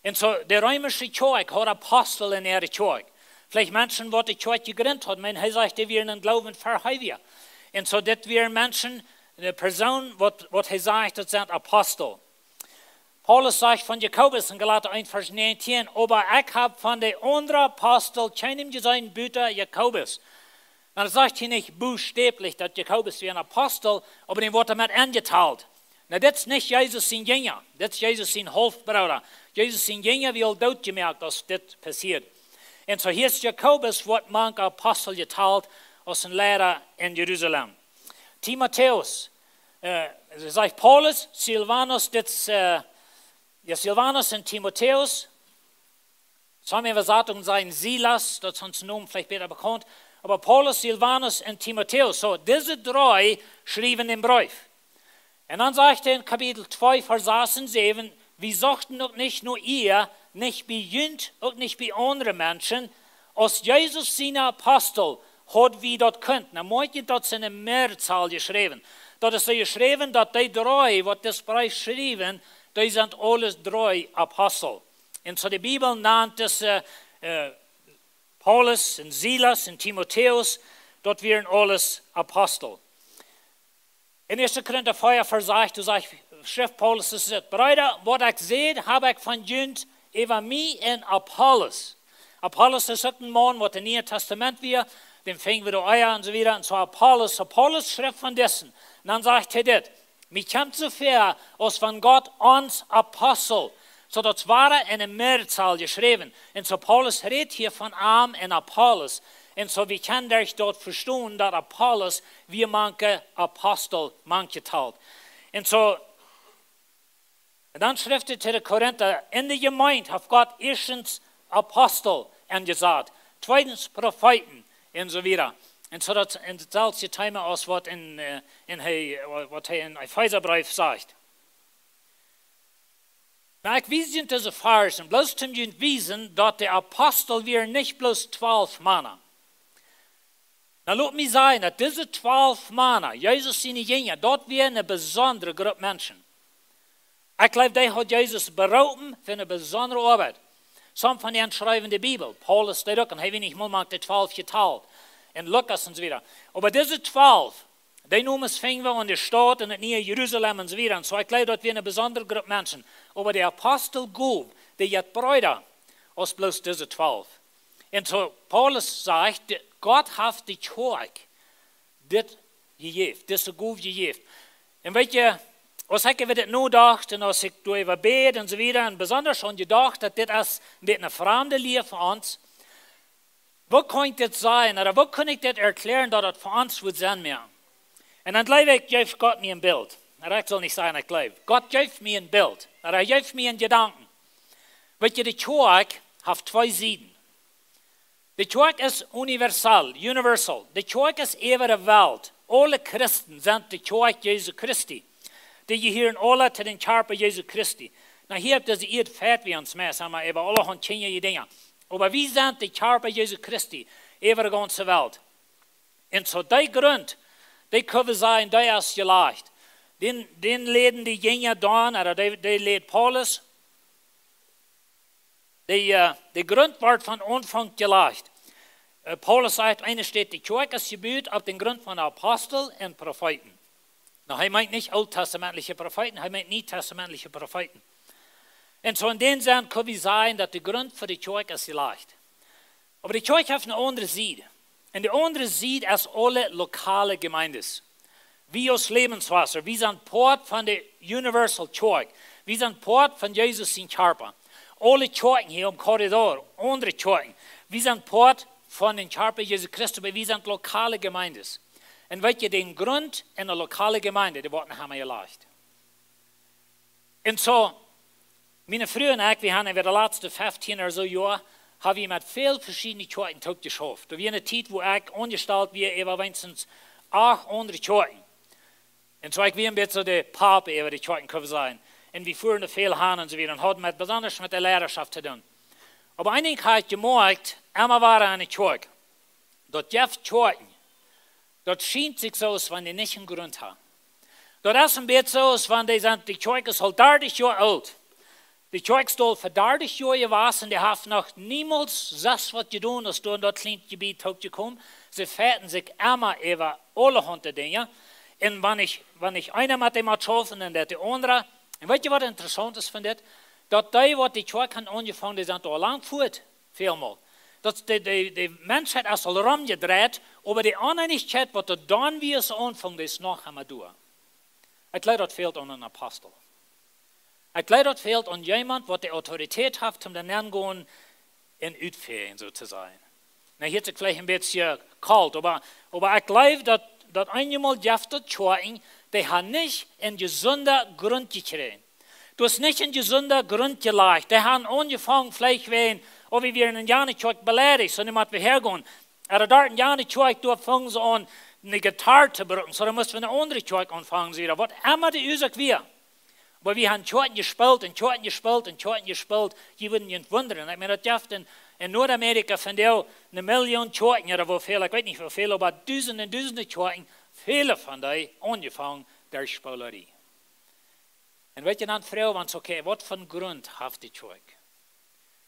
Un soo, de reemische Kjoakj haud Apostel en äare Kjoakj. Veleicht Menschen, waut de Kjoakj jejrint hauden, oba hee sajcht, dee wieren em Gloowen ver hee wia. Un soo, dit wieren Menschen, eene Persoon, waut, waut hee sajcht, daut sent Apostel. Paulus sajcht von Jakobus en Galata eent Varsch näajentieen: Oba ekj hab von de aundre Apostel kjeenen jeseenen buta Jakobus. Nu, daut sajcht hia nich buchstäblich, daut Jakobus wia een Apostel, oba dee woat doamet enjetalt. Nu, dit es nich Jesus sien Jinja, dit es Jesus sien Haulfbrooda. Jesus sien Jinja wia aul dootjemoakt, aus dit passieed. Un soo hia es Jakobus, woat mank Apostel jetalt, aus een Liera en Jerusalem. Timotäus, äh, sajcht Paulus, Silvanus, dit es, äh, jo, Silvanus un Timotäus. Sommje Äwasatunk sajen Silas, daut es ons Nomen veleicht bäta bekaunt. Oba Paulus, Silvanus un Timotäus. Soo, dise dree schriewen dän Breef. Un dan sajcht hee en Kapitel twee, Varsch sas un säwen: Wie sochten uk nich no Ea, nich bie junt, uk nich bie aundre Menschen. Aus Jesus siene Apostel haud wie daut kunt. Nu, moakj junt daut es en de Mehrzahl jeschräwen. Daut es soo jeschräwen, daut dee dree, waut dis Breef schriewen, dee sent aules dree Apostel. Un soo de Bibel nant dise, äh, Paulus un Silas un Timotäus, daut wieren aules Apostel. En Ieeschte Korinta vea Varsch sas, doa sajcht, schrift Paulus, es dit: Breeda, waut ekj säd, hab ekj von junt äwa mie un Apollos. Apollos es uk een Maun, waut em Nieen Tastament wia, dän finj wie doa ea un soo wieda. Un soo Apollos, Apollos schrift von disen. Un dan sajcht hee dit: Mie kjemt soo väa, aus wan Gott ons Apostel, soo daut wia en de Mehrzahl jeschräwen. Un soo Paulus rät hia von am un Apollos. Un soo wie kjennen daut vestonen, daut Apollos wia mank Apostel mank jetalt. Un soo, un dan schrift hee to de Korinta: En de Jemeent haft Gott ieeschtens Apostel enjesat, tweedens Profeeten un soo wieda. Un soo daut en daut selwje Thema aus waut en, äh, en hee, waut hee en Efeesabreef sajcht. Nu, ekj wies junt dise Varschen, bloos toom junt wiesen, daut de Apostel wieren nich bloos twalf Mana. Nu, lot mie sajen, daut dise twalf Mana, Jesus siene Jinja, daut wia eene besondre Grupp Menschen. Ekj jleew, dee haud Jesus beroopen fa eene besondre Oabeit. Sommje von an schriewen de Bibel. Paulus deed uk, un hee wia nich mol mank de twalf jetalt. Un Lukas un soo wieda. Oba dise twalf, dee Nomes finj wie en de Staut, en daut Niee Jerusalem un soo wieda. Un soo, ekj jleew, daut wia eene besondre Grupp Menschen. Oba de Apostel gow, dee jeit breeda aus bloos dise twalf. Un soo, Paulus sajcht, de, Gott haft de Kjoakj dit jejäft, dise Gow jejäft. Un weet jie, aus ekj äwa dit nodocht un aus ekj doaräwa bäd un soo wieda, un besonda aun jedocht, daut dit es een bät eene framde Lia fa ons. Woo kaun ekj dit sajen, ooda woo kaun ekj dit erkjläaren, daut daut fa ons wudd Senn moaken? Un dan jleew ekj, jeef Gott mie een Bilt. Oba ekj saul nich sajen, ekj jleew. Gott jeef mie een Bilt. Oba hee jeef mie een Jedanken. Weet jie, de Kjoakj haft twee Sieden. De Kjoakj es universal, universal. De Kjoakj es äwa de Welt. Aule Christen sent de Kjoakj Jesu Christi. Dee jehieren aule to dän Kjarpa Jesu Christi. Nu, hia opp dise Ieed fält wie ons meist emma äwa aulahaunt kjinjaje Dinja. Oba wie sent de Kjarpa Jesu Christi äwa de gaunze Welt. Un soo dee Grunt, dee kjenn wie sajen, dee es jelajcht. Dän, dän läden de Jinja dan, ooda dee, dee läd Paulus. De, äh, de Grunt wort von Aunfank jelajcht. Äh, Paulus sajcht, enne Städ, de Kjoakj es jebut opp dän Grunt von de Apostel un Profeeten. Nu, hee meent nich ooltestamentliche Profeeten, hee meent nietestamentliche Profeeten. Un soo en dän Senn kjenn wie sajen, daut de Grunt fa de Kjoakj es jelajcht. Oba de Kjoakj haft eene aundre Sied. Un de aundre Sied es aule lokale Gemeindes. Wie aus Lebenswasser, wie sent Poat von de Universal Kjoakj. Wie sent Poat von Jesus sien Kjarpa. Aule Kjoakjen hia aum Korridor, aundre Kjoakjen. Wie sent Poat von dän Kjarpa Jesus Christus, oba wie sent lokale Gemeindes. Un weet jie, dän Grunt en de lokale Gemeinde, dee woat noch emma jelajcht. Un soo, miene Fru un ekj, wie haben äwa de latste feftieen ooda soo Joa, hab wie met väl veschiedne Kjoakjen toop jeschauft. Doa wia eene Tiet, wua ekj aunjestalt wia, äwa weens acht aundre Kjoakjen. Un soo, ekj wia een bät soo de Papa äwa de Kjoakjen, kjenn wie sajen. Un wie fuaren doa väl han un soo wieda un hauden met, besonda met de Leidaschoft to doonen. Oba een Dinkj hab ekj jemoakjt, emma wia eene Kjoakj. Daut jeft Kjoakjen. Daut schient sikj soo, aus wan dee nich een Grunt haben. Daut es een bät soo, aus wan dee sent, de Kjoakj es aul dartich Joa oolt. De Kjoakj es aul fa dartich Joa jewast un dee haft noch niemols sest waut jedonen, aus doa en daut kjliene Jebied toop jekomen. See feiten sikj emma äwa aulahaunt Dinja. Un wan ekj, wan ekj eena met dee mott schaufen un daut de aundra. Un weet jie, waut interessaunt es von dit? Daut dee, waut de Kjoakj han aunjefongen, dee sent aul lang fuat. Välmol. Daut de, de, de Menschheit es aul romjedreit, oba de Oneenichkjeit, waut doa dan wia aunfunk, dee es noch emma doa. Ekj jleew, daut fält aun een Apostel. Ekj jleew, daut fält aun jemaunt, waut de Autoritäet haft, om doa nenn gonen un utfäajen, soo to sajen. Nu, hia es et veleicht een bät kolt, oba, oba ekj jleew, daut, daut eenjemol jeft daut Kjoakjen, dee haben nich een jesunden Grunt jekjräajen. Daut es nich een jesunden Grunt jelajcht. Dee haben aunjefongen veleicht wäajen, oh, wie wieren en jane Kjoakj beleidicht, soo nu motten wie häagonen. Ooda doa en jane Kjoakj, doa fungen see aun, eene Gitarr to brucken, soo dan musten wie eene aundre Kjoakj aunfangen, soo wieda. Waut emma de Uasoak wia. Oba wie haben Kjoakjen jespeelt un Kjoakjen jespeelt un Kjoakjen jespeelt. Jie wudden junt wundren. Ekj meen, daut jeft en, en Nuadamerika vondoag eene Million Kjoakjen, ooda woo väl, ekj weet nich woo väl, oba dusende un dusende Kjoakjen, väle von dee aunjefongen derch Spoolerie. Un weet jie dan, froag wie ons, okay, waut fa Grunt haft de Kjoakj?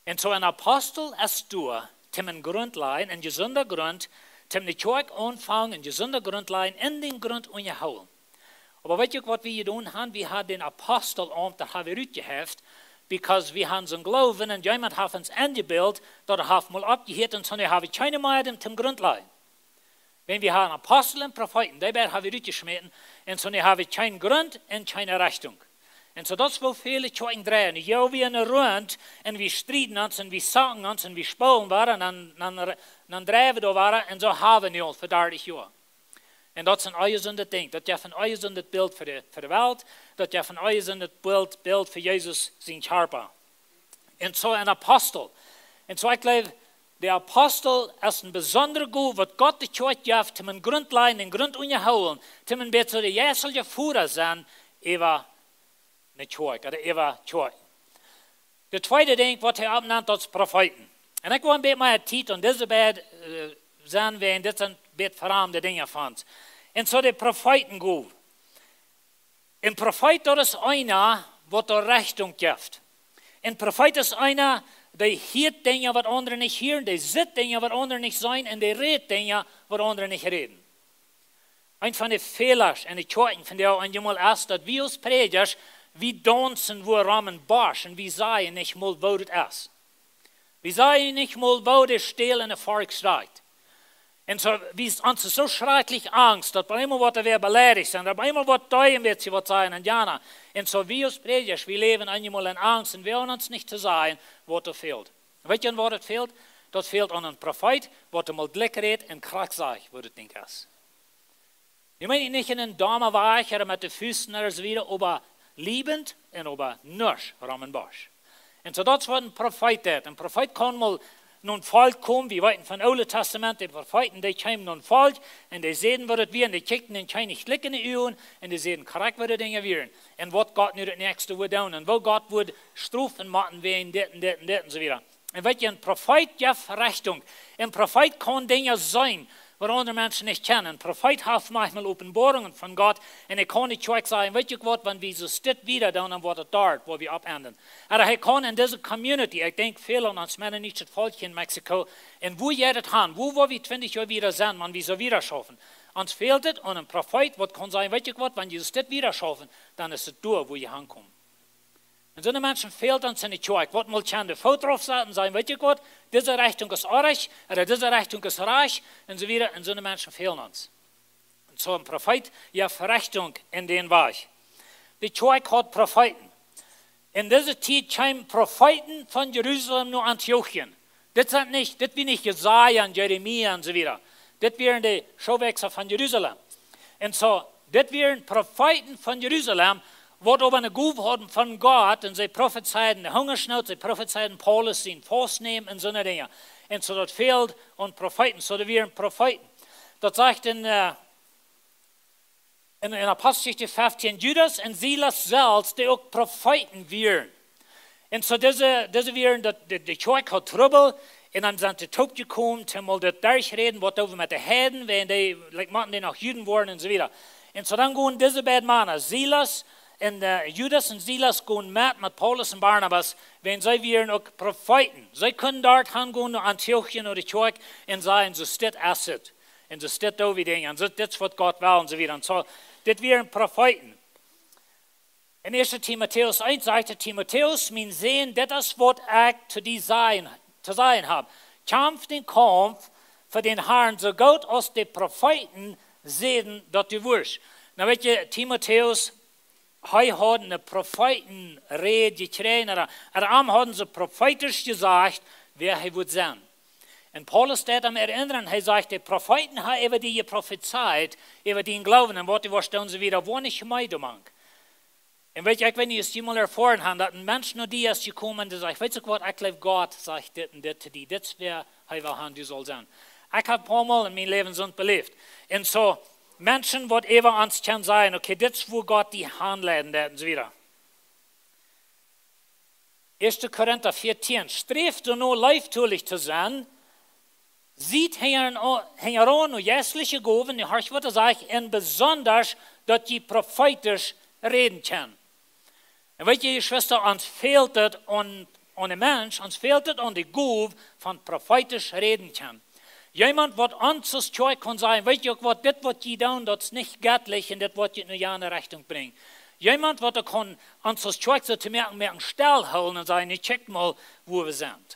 Un soo een Apostel es doa, toom een Grunt lajen, een jesunden Grunt, toom de Kjoakj aunfangen, een jesunden Grunt lajen, en dän Grunt unjahoolen. Oba weet jie uk, waut wie jedonen haben? Wie haben dän Apostelaumt, daut haben wie rutjehäft, because wie haben soon Gloowen un jemaunt haft ons enjebilt, daut haft mol oppjehieet un soo, nu haben wie kjeene mea, dän toom Grunt lajen. Wan wie haben Apostel un Profeeten, dee beid haben wie rutjeschmäten, un soo nu haben wie kjeen Grunt un kjeene Rechtunk. Un soo daut es woo väle Kjoakjen dreien. Jo, wie en de Runt, un wie strieden ons, un wie saken ons, un wie spoolen wada, un dan, dan, dan dreien wie doa wada, un soo haben wie nu aul fa dartich Joa. Un daut es een onjesundet Dinkj. Daut jeft een onjesundet Bilt fa de, fa de Welt. Daut jeft een onjesundet Bilt, Bilt fa Jesus sien Kjarpa. Un soo een Apostel. Un soo, ekj jleew, de Apostel es eene besondre Gow, waut Gott de Kjoakj jeft, om een Grunt lajen, een Grunt unjahoolen, om een bät soo de jeistelje Voda sennen, äwa de Kjoakj, ooda äwa Kjoakj. De tweede Dinkj, waut hee oppnant, daut es Profeeten. Un ekj well een bät mea Tiet aun dise beid, äh, sennen, wiels dit sent bät framde Dinja fa ons. Un soo de Profeetengow. Een Profeet, daut es eena, waut de Rechtunk jeft. Een Profeet es eena, dee hieet Dinja, waut aundre nich hieren, dee sitt Dinja, waut aundre nich seenen, un dee rät Dinja, waut aundre nich räden. Een von de Fäla en de Kjoakjen vondoag eenjemol es, daut wie aus Prädjasch, wie daunzen wua rom em Bosch un wie sajen nich mol, woo daut es. Wie sajen nich mol, woo de Stäl en de Fark steit. Un soo, wie, ons es soo schrakjlich Angst, daut bie eemol woat wäa beleidicht sennen, daut bie eemol woat dee een bät waut sajen un jana. Un soo wie aus Prädjasch, wie läwen eenjemol en Angst un wie haben ons nich to sajen, waut doa fält. Weet jie, waut doa fält? Daut fält aun een Profeet, waut mol jlikj rät un krakjt sajcht, woo daut Dinkj es. Wie meenen nich en een domme Wajch ooda met de Fust ooda soo wieda, oba liebend un oba nuscht rom en Bosch. Un soo daut es waut een Profeet deed. Een Profeet kaun mol no een Volkj komen, wie weeten von Oole Tastament, de Profeeten, dee kjeemen no een Volkj un dee säden waut et wia, un dee kjikjten dän Kjennich jlikj en de Uagen un dee säden krakjt waut de Dinja wieren. Un waut Gott nu daut näakjste wudd doonen un woo Gott wudd strofen motten wäajen dit un dit un dit un soo wieda. Un weet jie, een Profeet jeft Rechtunk. Een Profeet kaun Dinja seenen waut aundre Menschen nich kjennen. Een Profeet haft maunchmol Openboarungen von Gott un hee kaun de Kjoakj sajen: Weet jie waut, wan wie soo dit wieda doonen, dan woat et doa, wua wie oppenden. Ooda hee kaun en dise community, ekj denkj väl aun ons mennonietischet Volkj hia en Mexiko, un wua jeit et han? Wua woa wie twintich Joa wieda sennen, wan wie soo wieda schaufen? Ons fält et aun een Profeet waut kaun sajen: Weet jie waut, wan jie soo dit wieda schaufen, dan es et doa, wua jie hankomen. Un soone Menschen fält ons en de Kjoakj, waut mol kjennen de Foot drauf saten un sajen: Weet jie waut, dise Rechtunk es oajch, ooda dise Rechtunk es rajcht, un soo wieda. Un soone Menschen fälen ons. Un soo een Profeet jeft Rechtunk en dän Wajch. De Kjoakj haud Profeeten. En dise Tiet kjeemen Profeeten von Jerusalem no Antiochien. Dit sent nich, dit wia nich Jesaja un Jeremia un soo wieda. Dit wieren de Schowäakjsa von Jerusalem. Un soo, dit wieren Profeeten von Jerusalem, waut oba eene Gow hauden von Gott, un see profezeiden de Hungaschnoot, see profezeiden Paulus sien Faustnämen un soone Dinja. Un soo daut fäld aun Profeeten, soo daut wieren Profeeten. Daut sajcht en, äh, en, en Aposteljeschicht feftieen, Judas un Silas selfst, dee uk Profeeten wieren. Un soo dise, dise wieren, daut de, de Kjoakj haud Trubbel, un dan sent see toop jekomen, toom mol daut derchräden, waut doo wie met de Heiden, wäajen dee, like, motten dee noch Juden woaren un soo wieda. Un soo dan gonen dise beid Mana, Silas un, äh, Judas un Silas gonen met, met Paulus un Barnabas, wäajen see wieren uk Profeeten. See kunnen doa hangonen no Antiochien, no de Kjoakj, un sajen: Soo dit es et. Un soo dit doo wie Dinja. Un soo, dit es waut Gott well un soo wieda. Un soo, dit wieren Profeeten. En ieeschte Timotäus eent sajcht hee: Timotäus, mien Sän, dit es waut ekj to die sajen, to sajen hab. Kjamf dän Kaumf fa dän Harn, soo goot aus de Profeeten säden daut du wurscht. Nu weet jie, Timotäus, hee haud eene Profeetenräd jekjräajen, ooda, ooda am hauden see profeetisch jesajcht, wäa hee wudd sennen. Un Paulus deit am erinnern, hee sajcht: De Profeeten haben äwa die jeprofezeit, äwa dienen Gloowen, un waut du woascht doonen, soo wieda, woa nich mea doamank. Un weet jie, ekj weet nich aus jie mol erfoaren haben, daut een Mensch no die es jekomen un dee sajcht: Weetst waut, ekj jleew Gott sajcht dit un dit to die, dit es wäa hee well haben du saust sennen. Ekj hab een poa Mol en mien Läwen soont beläft. Un soo, Menschen waut äwa ons kjennen sajen: Okay, dit es wua Gott die hanleiden deit un soo wieda. Ieeschte Korinta vieetieen: Sträft doano, leeftolich to sennen, siet hinjaraun, hinjaraun no jeistliche Gowen, nu horcht waut hee sajcht, un besondasch daut jie profeetisch räden kjennen. Un weet jie, Jeschwista, ons fält et aun, aun een Mensch, ons fält et aun de Gow von profeetisch räden kjennen. Jemaunt waut ons aus Kjoakj kaun sajen: Weet jie uk waut, dit waut jie doonen, daut es nich jettlich un dit woat junt no jane Rechtunk brinjen. Jemaunt waut uk kaun ons aus Kjoakj soo to moaken, moaken stell hoolen un sajen: Nu kjikj mol, wua wie sent.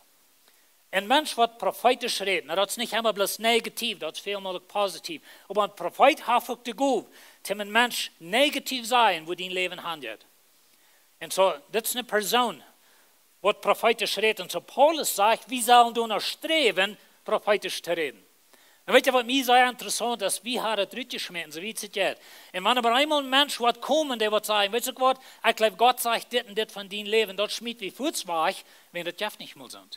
Een Mensch waut profeetisch rät, nu, daut es nich emma bloos negativ, daut es väl mol uk positiv. Oba een Profeet haft uk de Gow, toom een Mensch negativ sajen, wua dien Läwen hanjeit. Un soo, dit es eene Persoon, waut profeetisch rät. Un soo Paulus sajcht, wie sellen doano sträwen, profeetisch to räden. Un weet jie waut mie sea interessaunt es? Wie haben daut rutjeschmäten, soo wiet et jeit. Un wan oba eemol een Mensch woat komen, dee woat sajen: Weetst waut, ekj jleew Gott sajcht dit un dit von dien Läwen, daut schmiet wie fuaz wajch, wiels daut jeft nich mol soont.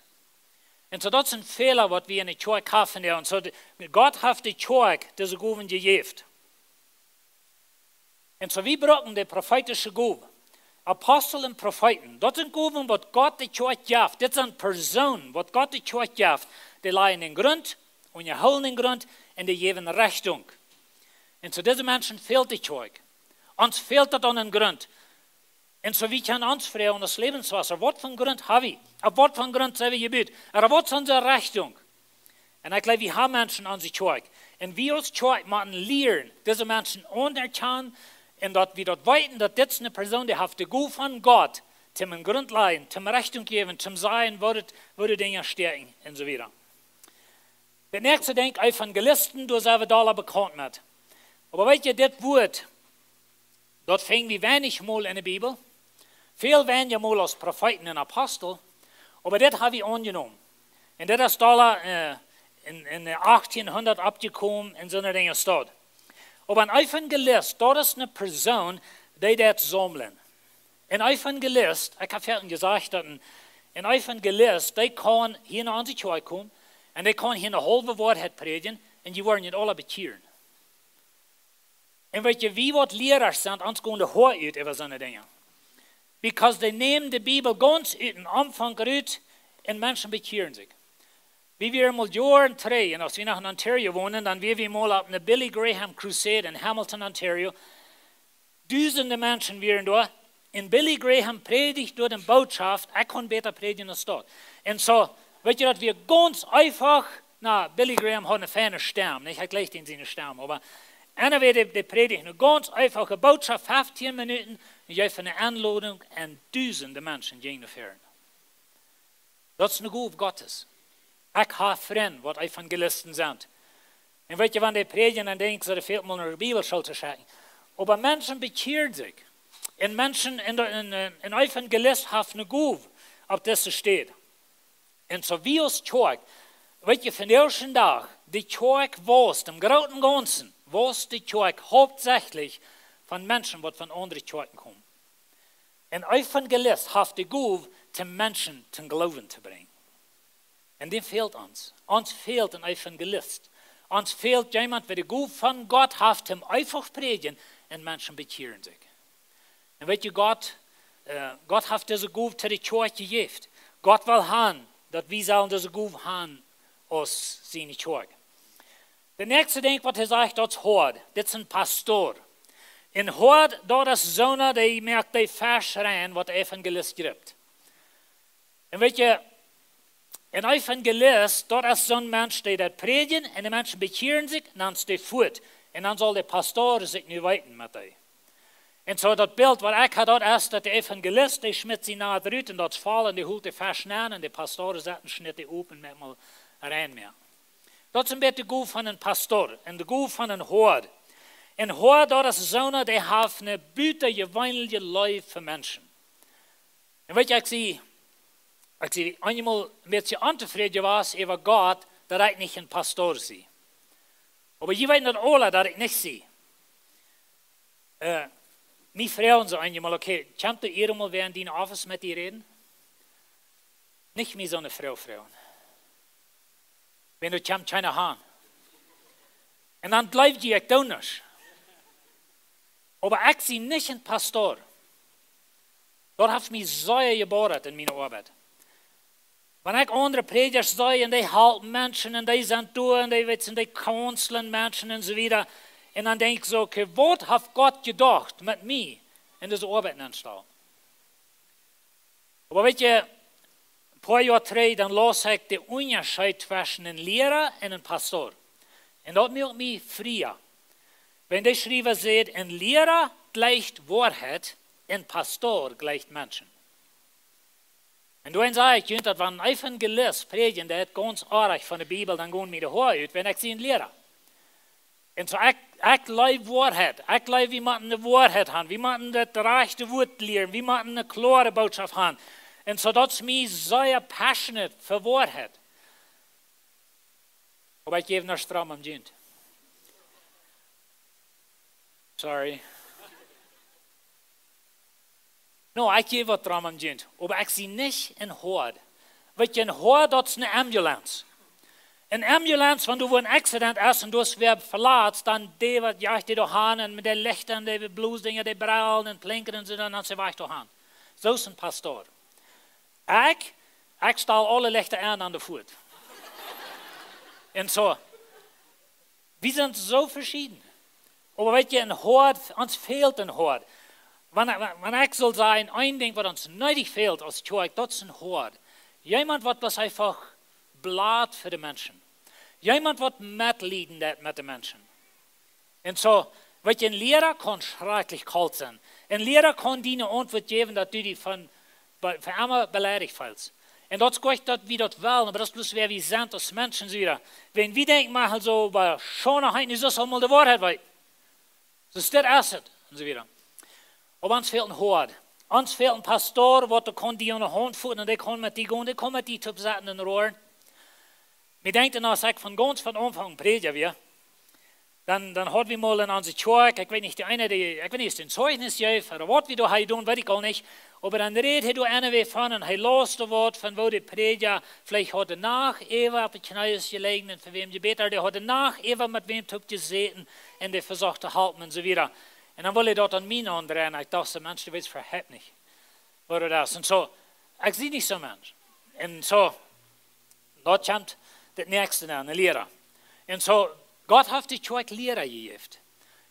Un soo, daut es een Fäla waut wie en de Kjoakj haben, jo. Un soo, de, Gott haft de Kjoakj dise Gowen jejäft. Un soo, wie brucken de profeetische Gow. Apostel un Profeeten, daut sent Gowen waut Gott de Kjoakj jeft. Dit sent Persoonen waut Gott de Kjoakj jeft. Dee lajen dän Grunt, unjahoolen dän Grunt un dee jäwen Rechtunk. Un soo, dise Menschen fält de Kjoakj. Ons fält daut aun een Grunt. Un soo, wie kjennen ons froagen, ons Läwenswota, waut fa een Grunt hab wie? Opp waut fa een Grunt sent wie jebut? Ooda waut es onse Rechtunk? Un ekj jleew, wie haben Menschen aun de Kjoakj. Un wie aus Kjoakj motten lieren, dise Menschen aunerkjanen, un daut wie daut weeten, daut dit es eene Persoon, dee haft de Gow von Gott, toom een Grunt lajen, toom Rechtunk jäwen, toom sajen, woo daut, woo de Dinja stäakjen, un soo wieda. Daut näakjste, denkj, Evangelisten, doa sent wie aula bekaunt met. Oba weet jie, dit Wuat, daut finj wie weinich Mol en de Bibel. Väl weinja Mol aus Profeeten un Apostel. Oba dit hab wie aunjenomen. Un dit es aula, äh, en, en, äh, achttieenhundat oppjekomen en soone Dinja staut. Oba een Evangelist, daut es eene Persoon, dee deit saumlen. Een Evangelist, ekj hab väl jesajcht, daut een, een Evangelist, dee kaun hia no onse Kjoakj komen un dee kaun hia eene haulwe Woarheit prädjen un dee woaren junt aula bekjieren. Un weet jie, wie waut Liera sent, ons gonen de Hoa ut äwa soone Dinja. Because dee nämen de Bibel gaunz ut dän Aunfank rut un Menschen bekjieren sikj. Wie wieren mol Joaren trigj, un aus wie noch en Ontario wonden, dan wieren wie mol opp eene Billy Graham Crusade en Hamilton, Ontario. Dusende Menschen wieren doa. Un Billy Graham prädicht doa de Bootschoft, ekj kunn bäta prädjen aus daut. Un soo, weet jie, daut wia gaunz eefach. Na, Billy Graham haud eene feine Stemm, nich? Ekj leewd siene Stemm, oba anyway, dee, dee prädicht eene gaunz eefache Bootschoft, feftieen Minuten, un jeef eene Enlodunk un dusende Menschen jinjen doa väaren. Daut es eene Gow Gottes. Ekj hab Frind, waut Evangelisten sent. Un weet jie, wan dee prädjen, dan denkj ekj, daut fält mol no de Bibelschool to schekjen. Oba Menschen bekjieren sikj. Un Menschen, un, un, un, un Evangelist haft eene Gow opp dise Städ. Un soo wie aus Kjoakj, weet jie, vondoag dän Dach, de Kjoakj wausst, em grooten Gaunzen, wausst de Kjoakj hauptsächlich von Menschen, waut von aundre Kjoakjen komen. Een Evangelist haft de Gow, de Menschen toom Gloowen to brinjen. Un dee fält ons. Ons fält een Evangelist. Ons fält jemaunt, waut de Gow von Gott haft, toom eefach prädjen un Menschen bekjieren sikj. Un weet jie, Gott, äh, Gott haft dise Gow to de Kjoakj jejäft. Gott well han, daut wie sellen dise Gow han aus siene Kjoakj. De näakjste Dinkj, waut hee sajcht, daut es Hoad. Dit es een Pastor. Een Hoad, daut es soona, dee moakt de Fesch rein, waut de Evangelist jript. Un weet jie, een Evangelist, daut es soon Mensch, dee deit prädjen un de Menschen bekjieren sikj, un dan es dee fuat. Un dan saul de Pastor sikj nu weeten met dee. Un soo daut Bilt, waut ekj hab, daut es, daut de Evangelist, dee schmitt sien Nat rut un daut es voll un dee holt de Fesch nenn un de Pastor sett un schnitt dee opp un moakt mol rein met. Daut es een bät de Gow von een Pastor un de Gow von een Hoad. Een Hoad, daut es soona, dee haft eene butajeweenelje Leew fa Menschen. Un weet jie, ekj sie, ekj sie eenmol een bät ontofräd jewast äwa Gott, daut ekj nich een Pastor sie. Oba jie weeten daut aula, daut ekj nich sie. Äh, mie froagen see eenmol, okay, kjemt doa irjentwäa en dien Office met die räden? Nich mie soone Froag froagen. Wan doa kjemt kjeena aun. Un dan jleew jie, ekj doo nuscht. Oba ekj sie nich een Pastor. Daut haft mie sea jeboodat en miene Oabeit. Wan ekj aundre Prädjasch see un dee halpen Menschen un dee sent doa un dee, weetst, dee counselen Menschen un soo wieda. Un dan denkj ekj soo, okay, waut haft Gott jedocht met mie en dise Oabeit aunstalen? Oba weetst, een poa Joa trigj, dan laus ekj dän Unjascheet tweschen een Liera un een Pastor. Un daut muak mie fria. Wan de Schriewa sajcht, een Liera jleicht Woarheit, een Pastor jleicht Menschen. Un doaromm saj ekj junt, daut wan een Evangelist prädjen deit gaunz oajch von de Bibel, dan gonen mie de Hoa ut, wan ekj sie een Liera. Un soo, ekj, ekj leew Woarheit. Ekj leew, wie motten de Woarheit han. Wie motten daut rajchte Wuat lieren. Wie motten eene kloare Bootschoft han. Un soo, daut es mie sea passionate fa Woarheit. Oba ekj jäw nuscht drom om junt. Sorry. No, ekj jäw waut drom om junt, oba ekj sie nich een Hoad. Weetst, een Hoad, daut es eene Ambulance. Eene Ambulance, wan doa een Accident es un doa es wäa veletzt, dan dee waut jeit dee doa han un met de Lichta un de Blosdinja, dee brellen un plinkren un soo, dan es hee wajch doa han. Soo es een Pastor. Ekj, ekj stal aule Lichta aun aun de Foat. Un soo, wie sent soo veschieden. Oba weetst, een Hoad, ons fält een Hoad. Wan, wan, wan ekj saul sajen, een Dinkj, waut ons needich fält aus Kjoakj, daut es een Hoad. Jemaunt, waut bloos eefach bloot fa de Menschen. Jemaunt, waut metlieden deit met de Menschen. Un soo, weetst, een Liera kaun schrakjlich kolt sennen. Een Liera kaun die eene Auntwuat jäwen, daut du die von, be-, fa emma beleidicht feelst. Un daut es goot, daut wie daut wellen, oba daut es bloos wäa wie sent aus Menschen, soo wieda. Wan wie denkjen, mau soo, oba scheen, ekj nu soo aul mol de Woarheit weeten. Soo es dit, es et, un soo wieda. Oba ons fält een Hoad. Ons fält een Pastor, waut dee kaun die aun de Haunt foten un dee kaun met die gonen, dee kaun met die toop sitten un roaren. Mie denkjt, un aus ekj von gaunz von Aunfank Prädja wia, dan, dan haud wie mol en onse Kjoakj, ekj weet nich, dee eena, dee, ekj weet nich, aus dee een Zeichnis jeef, ooda waut wie doa hauden jedonen, weet ekj aul nich. Oba dan räd hee doa aun de Wäaj von un hee läs doa waut von woo de Prädja veleicht haud de Nacht äwa opp de Kjnees jeläajen un fa wäm jebät, dee haud de Nacht äwa met wäm toop jesäten un dee vesocht to halpen un soo wieda. Un dan wull hee daut aun mie aundreien. Ekj docht soo, Mensch, du weetst veleicht nich, waut daut es. Un soo, ekj sie nich soon Mensch. Un soo, daut kjemt daut näakjste aun, een Liera. Un soo, Gott haft de Kjoakj Liera jejäft.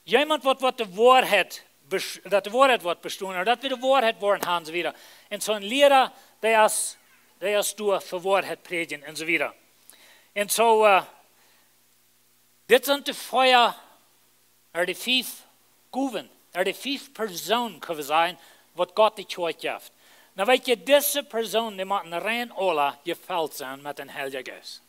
Jemaunt waut, waut de Woarheit, bes-, daut de Woarheit woat bestonen, ooda daut wie de Woarheit woaren haben, soo wieda. Un soo een Liera, dee es, dee es doa fa Woarheit prädjen un soo wieda. Un soo, äh, dit sent de fia, ooda de fief Gowen, ooda de fief Persoonen, kjenn wie sajen, waut Gott de Kjoakj jeft. Nu weet jie, dise Persoonen, dee motten rein aula jefelt sennen met dän Heiljen Jeist.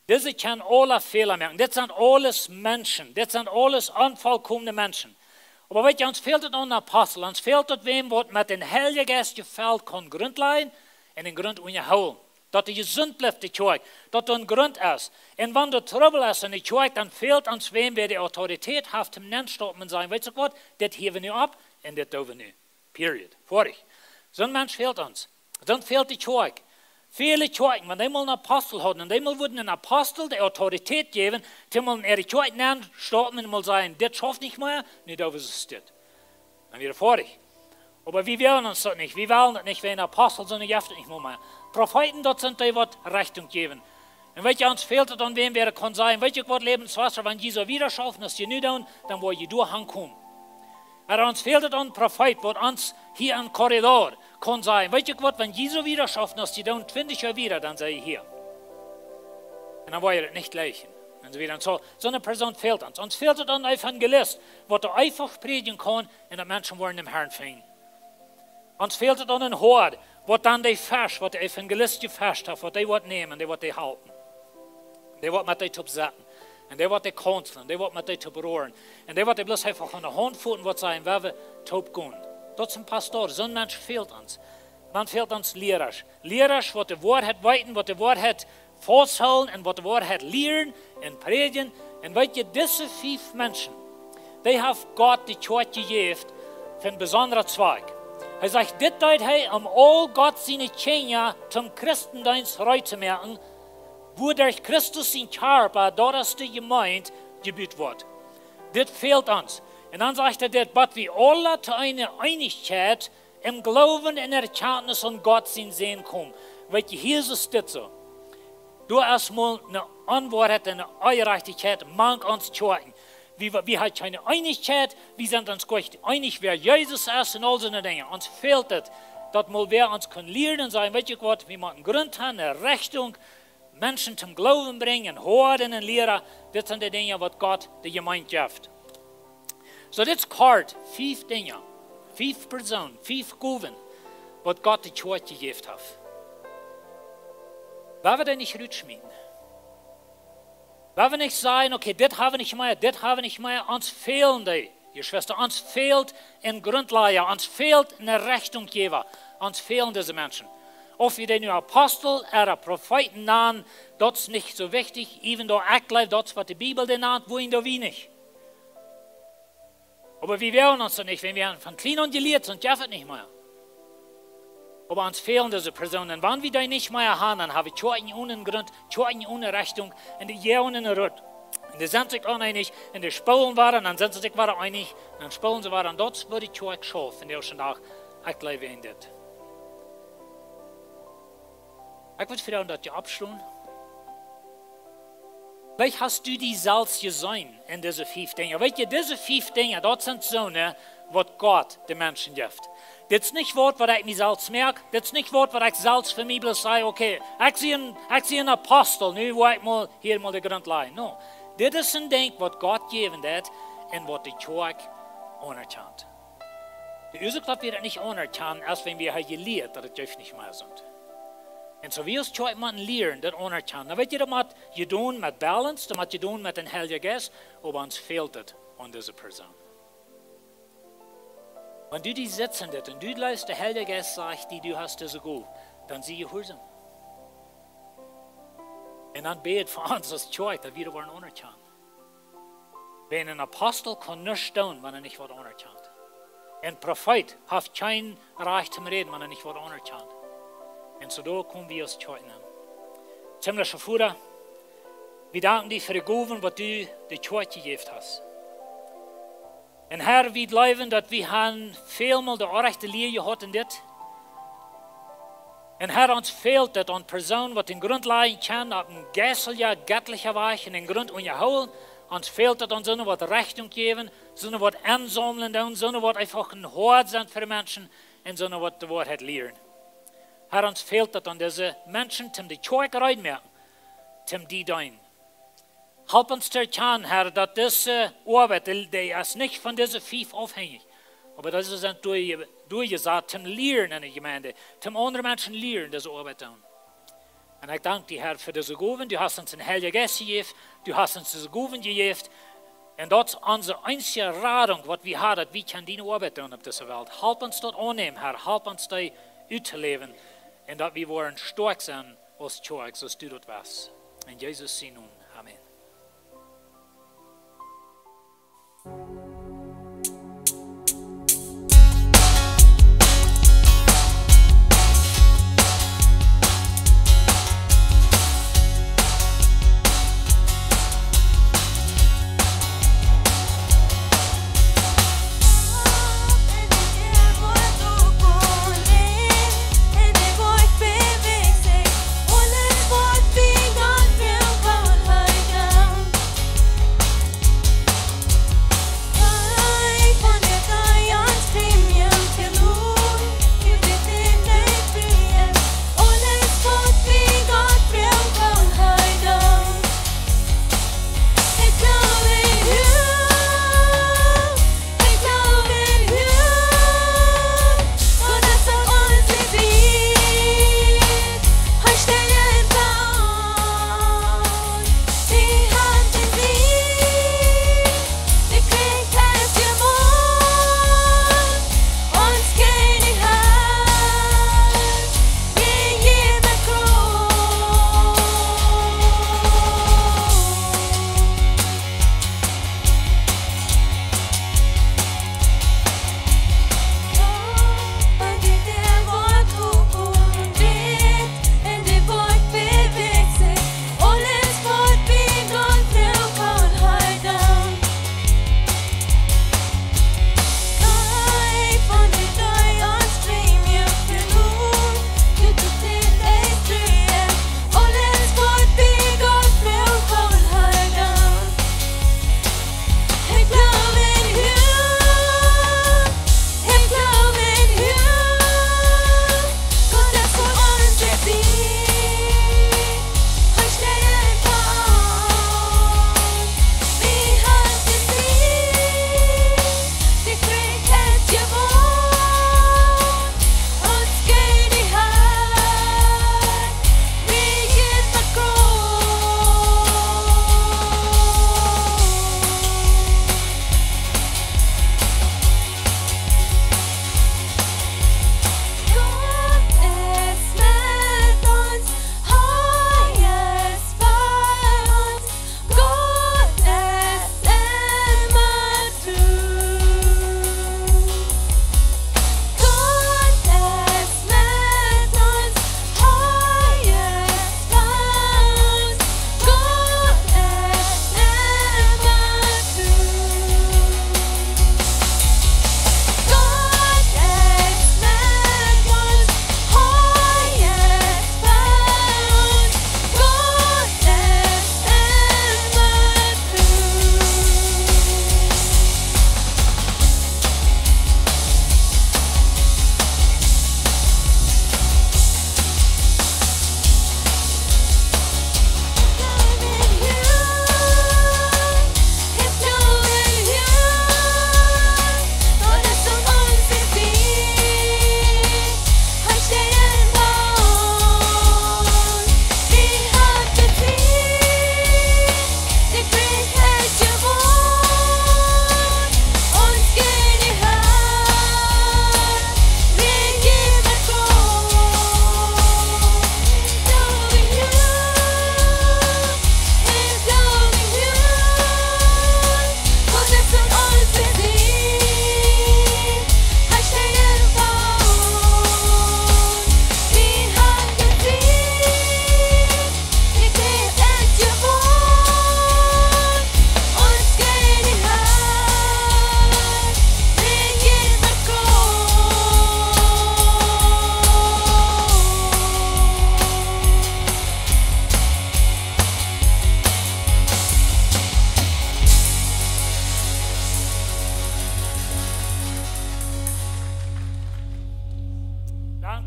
Dise kjennen aula Fäla moaken. Dit sent aules Menschen. Dit sent aules onvolkomne Menschen. Oba weet jie, ons fält et aun Apostel. Ons fält et wäm, waut met dän Heiljen Jeist jefelt kaun Grunt lajen un dän Grunt unjahoolen. Daut dee jesunt blift, de Kjoakj. Daut doa een Grunt es. Un wan doa Trubbel es en de Kjoakj, dan fält ons wäm, wäa de Autoritäet haft, toom nenstoppen un sajen: Weetst du waut, dit hiewe wie nu opp un dit doo wie nu. Period. Foadich. Soon Mensch fält ons. Soont fält de Kjoakj. Väle Kjoakjen, wan dee mol een Apostel hauden, un dee mol wudden een Apostel de Autoritäet jäwen, dee mol en äare Kjoakj nenstoppen un mol sajen: Dit schauft nich mea, nu doo wie soo dit. Dan wia et foadich. Oba wie wellen ons daut nich. Wie wellen daut nich, wäajen Apostel sent, jeft et nich mea, mea. Profeeten, daut sent dee, waut Rechtunk jäwen. Un weet jie, ons fält et aun wäm, wäa kaun sajen: Weetst du waut, Läwenswota, wan jie soo wieda schaufen, aus jie nu doonen, dan woa jie doa aunkomen. Oba ons fält et aun Profeet, waut ons hia aum Korridor kaun sajen: Weetst du waut, wan jie soo wieda schaufen, aus jie doonen, twintich Joa wieda, dan sie jie hia. Un dan woa jie et nich jleichen. Un soo wieda. Un soo, soone Persoon fält ons. Ons fält et aun Evangelist, waut doa eefach prädjen kaun un daut Menschen woaren dän Herrn finjen. Ons fält et aun een Hoad, waut dan dee Fesch, waut de Evangelist jefescht haft, waut dee woat nämen, dee woat dee halpen. Dee woat met dee toop sitten. Un dee woat dee counselen, dee woat met dee toop roaren. Un dee woat dee bloos eefach aun de Haunt foten, waut sajen: Wie woaren toop gonen. Daut es een Pastor, soon Mensch fält ons. Dan fält ons Liera. Liera, waut de Woarheit weeten, waut de Woarheit fausthoolen un waut de Woarheit lieren un prädjen. Un weet jie, dise fief Menschen, dee haft Gott de Kjoakj jejäft fa een besondren Zwakj. Hee sajcht, dit deed hee, om aul Gott siene Kjinja toom Christendeenst reed to moaken, wuaderch Christus sien Kjarpa, daut es de Jemeent, jebut woat. Dit fält ons. Un dan sajcht hee dit: Bat wie aula to eene Eenichkjeit em Gloowen un Erkjantnis aun Gott sien Sän komen. Weet jie, hia es dit soo. Doa es mol eene Onwoarheit un eene Onjerajchtichkjeit mank ons Kjoakjen. Wie, wie haben kjeene Eenichkjeit, wie sent ons goanich eenich, wäa Jesus es un aul soone Dinja. Ons fält et, daut mol wäa ons kunn lieren un sajen: Weetst du waut, wie motten Grunt haben, eene Rechtunk, Menschen toom Gloowen brinjen, Hoaden un Liera. Dit sent de Dinja, waut Gott de Jemeent jeft. Soo, dit es kort, fief Dinja, fief Persoonen, fief Gowen, waut Gott de Kjoakj jejäft haft. Woa wie dee nich rutschmieten? Woa wie nich sajen: Okay, dit haben wie nich mea, dit haben wie nich mea. Ons fälen dee, Jeschwista, ons fält een Grundlaja, ons fält een Rechtungjewa, ons fälen dise Menschen. Auf wie dee nu Apostel ooda Profeeten nanen, daut es nich soo wichtich, even though ekj jleew, daut es waut de Bibel dee nant, woo een doa wie nich. Oba wie woaren ons daut nich, wan wie haben von kjlien aun jelieet, soont jeft et nich mea. Oba ons fälen dise Persoonen. Wan wie dee nich mea haben, dan haben wie Kjoakjen onen Grunt, Kjoakjen one Rechtunk, un dee jäajen en de Rut. Un dee sent sikj oneenich, un dee spoolen wada, un dan sent see sikj wada eenich, un dan spoolen see wada, un daut es woo de Kjoakj schauft, un dee es vondoag, ekj jleew aun dit. Ekj wull froagen, daut jie oppstonen. Veleicht hast du die selfst jeseenen en dise fief Dinja. Weetst du, dise fief Dinja, daut sent soone, waut Gott de Menschen jeft. Dit es nich waut, waut ekj mie selfst moak. Dit es nich waut, waut ekj selfst fa mie bloos saj: Okay, ekj sie een, ekj sie een Apostel, nu woa ekj mol hia mol de Grunt lajen. No. Dit es een Dinkj, waut Gott jäwen deed un waut de Kjoakj aunerkjant. De Uasoak, daut wie daut nich aunerkjanen, es, wan wie haben jelieet, daut et jeft nich mea soont. Un soo wie aus Kjoakj motten lieren, daut aunerkjanen. Dan weetst du, daut mott jedonen met Balance, daut mott jedonen met dän Heiljen Jeist, oba ons fält et aun dise Persoon. Wan du die sitst en dit un du jleefst, de Heilje Jeist sajcht die, du hast dise Gow, dan sie jehuarsom. Un dan bäd fa ons aus Kjoakj, daut wie daut woaren aunerkjanen. Wan een Apostel kaun nuscht doonen, wan hee nich woat aunerkjant. Een Profeet haft kjeen Rajcht toom räden, wan hee nich woat aunerkjant. Un soo doa komen wie aus Kjoakj aun. Himlischa Voda, wie danken die fa de Gowen, waut du de Kjoakj jejäft hast. Un Herr, wie jleewen, daut wie han välmol de orrajchte Lia jehaut en dit. Un Herr, ons fält daut aun Persoonen, waut dän Grunt lajen kjennen opp een jeistlicha, gettlicha Wajch un dän Grunt unjahoolen. Ons fält daut aun soone, waut Rechtunk jäwen, soone, waut ensaumlen doonen, soone, waut eefach een Hoat sent fa de Menschen un soone, waut de Woarheit lieren. Herr, ons fält daut aun dise Menschen, toom de Kjoakj reed moaken, toom die deenen. Halp ons to erkjanen, Herr, daut dise Oabeit, dee, dee es nich von dise fief aufhenjich, oba daut see sent doa, doajesat toom lieren en de Jemeent, toom aundre Menschen lieren dise Oabeit doonen. Un ekj dank die, Herr, fa dise Gowen. Du hast ons een Heilja Jeist jejäft, du hast ons dise Gowen jejäft. Un daut es onse eensje Radunk, waut wie haben, daut wie kjennen diene Oabeit doonen opp dise Welt. Halp ons daut aunnämen, Herr, halp ons dee uttoläwen. Un daut wie woaren stoakj sennen aus Kjoakj, soo aus du daut west. En Jesus sien Nomen. Amen.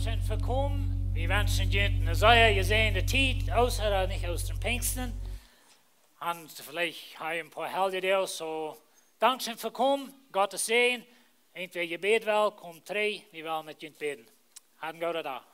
Dankscheen fa komen. Wie wenschen junt eene sea jesäajende Tiet, Oostren, nich Oostren, Pinjsten. Un veleicht ha jie een poa helje Doag, soo dankscheen fa komen. Gottes Säajen. Irjentwäa Jebäd well, komt trigj, wie wellen met junt bäden. Habt een gooden Dach.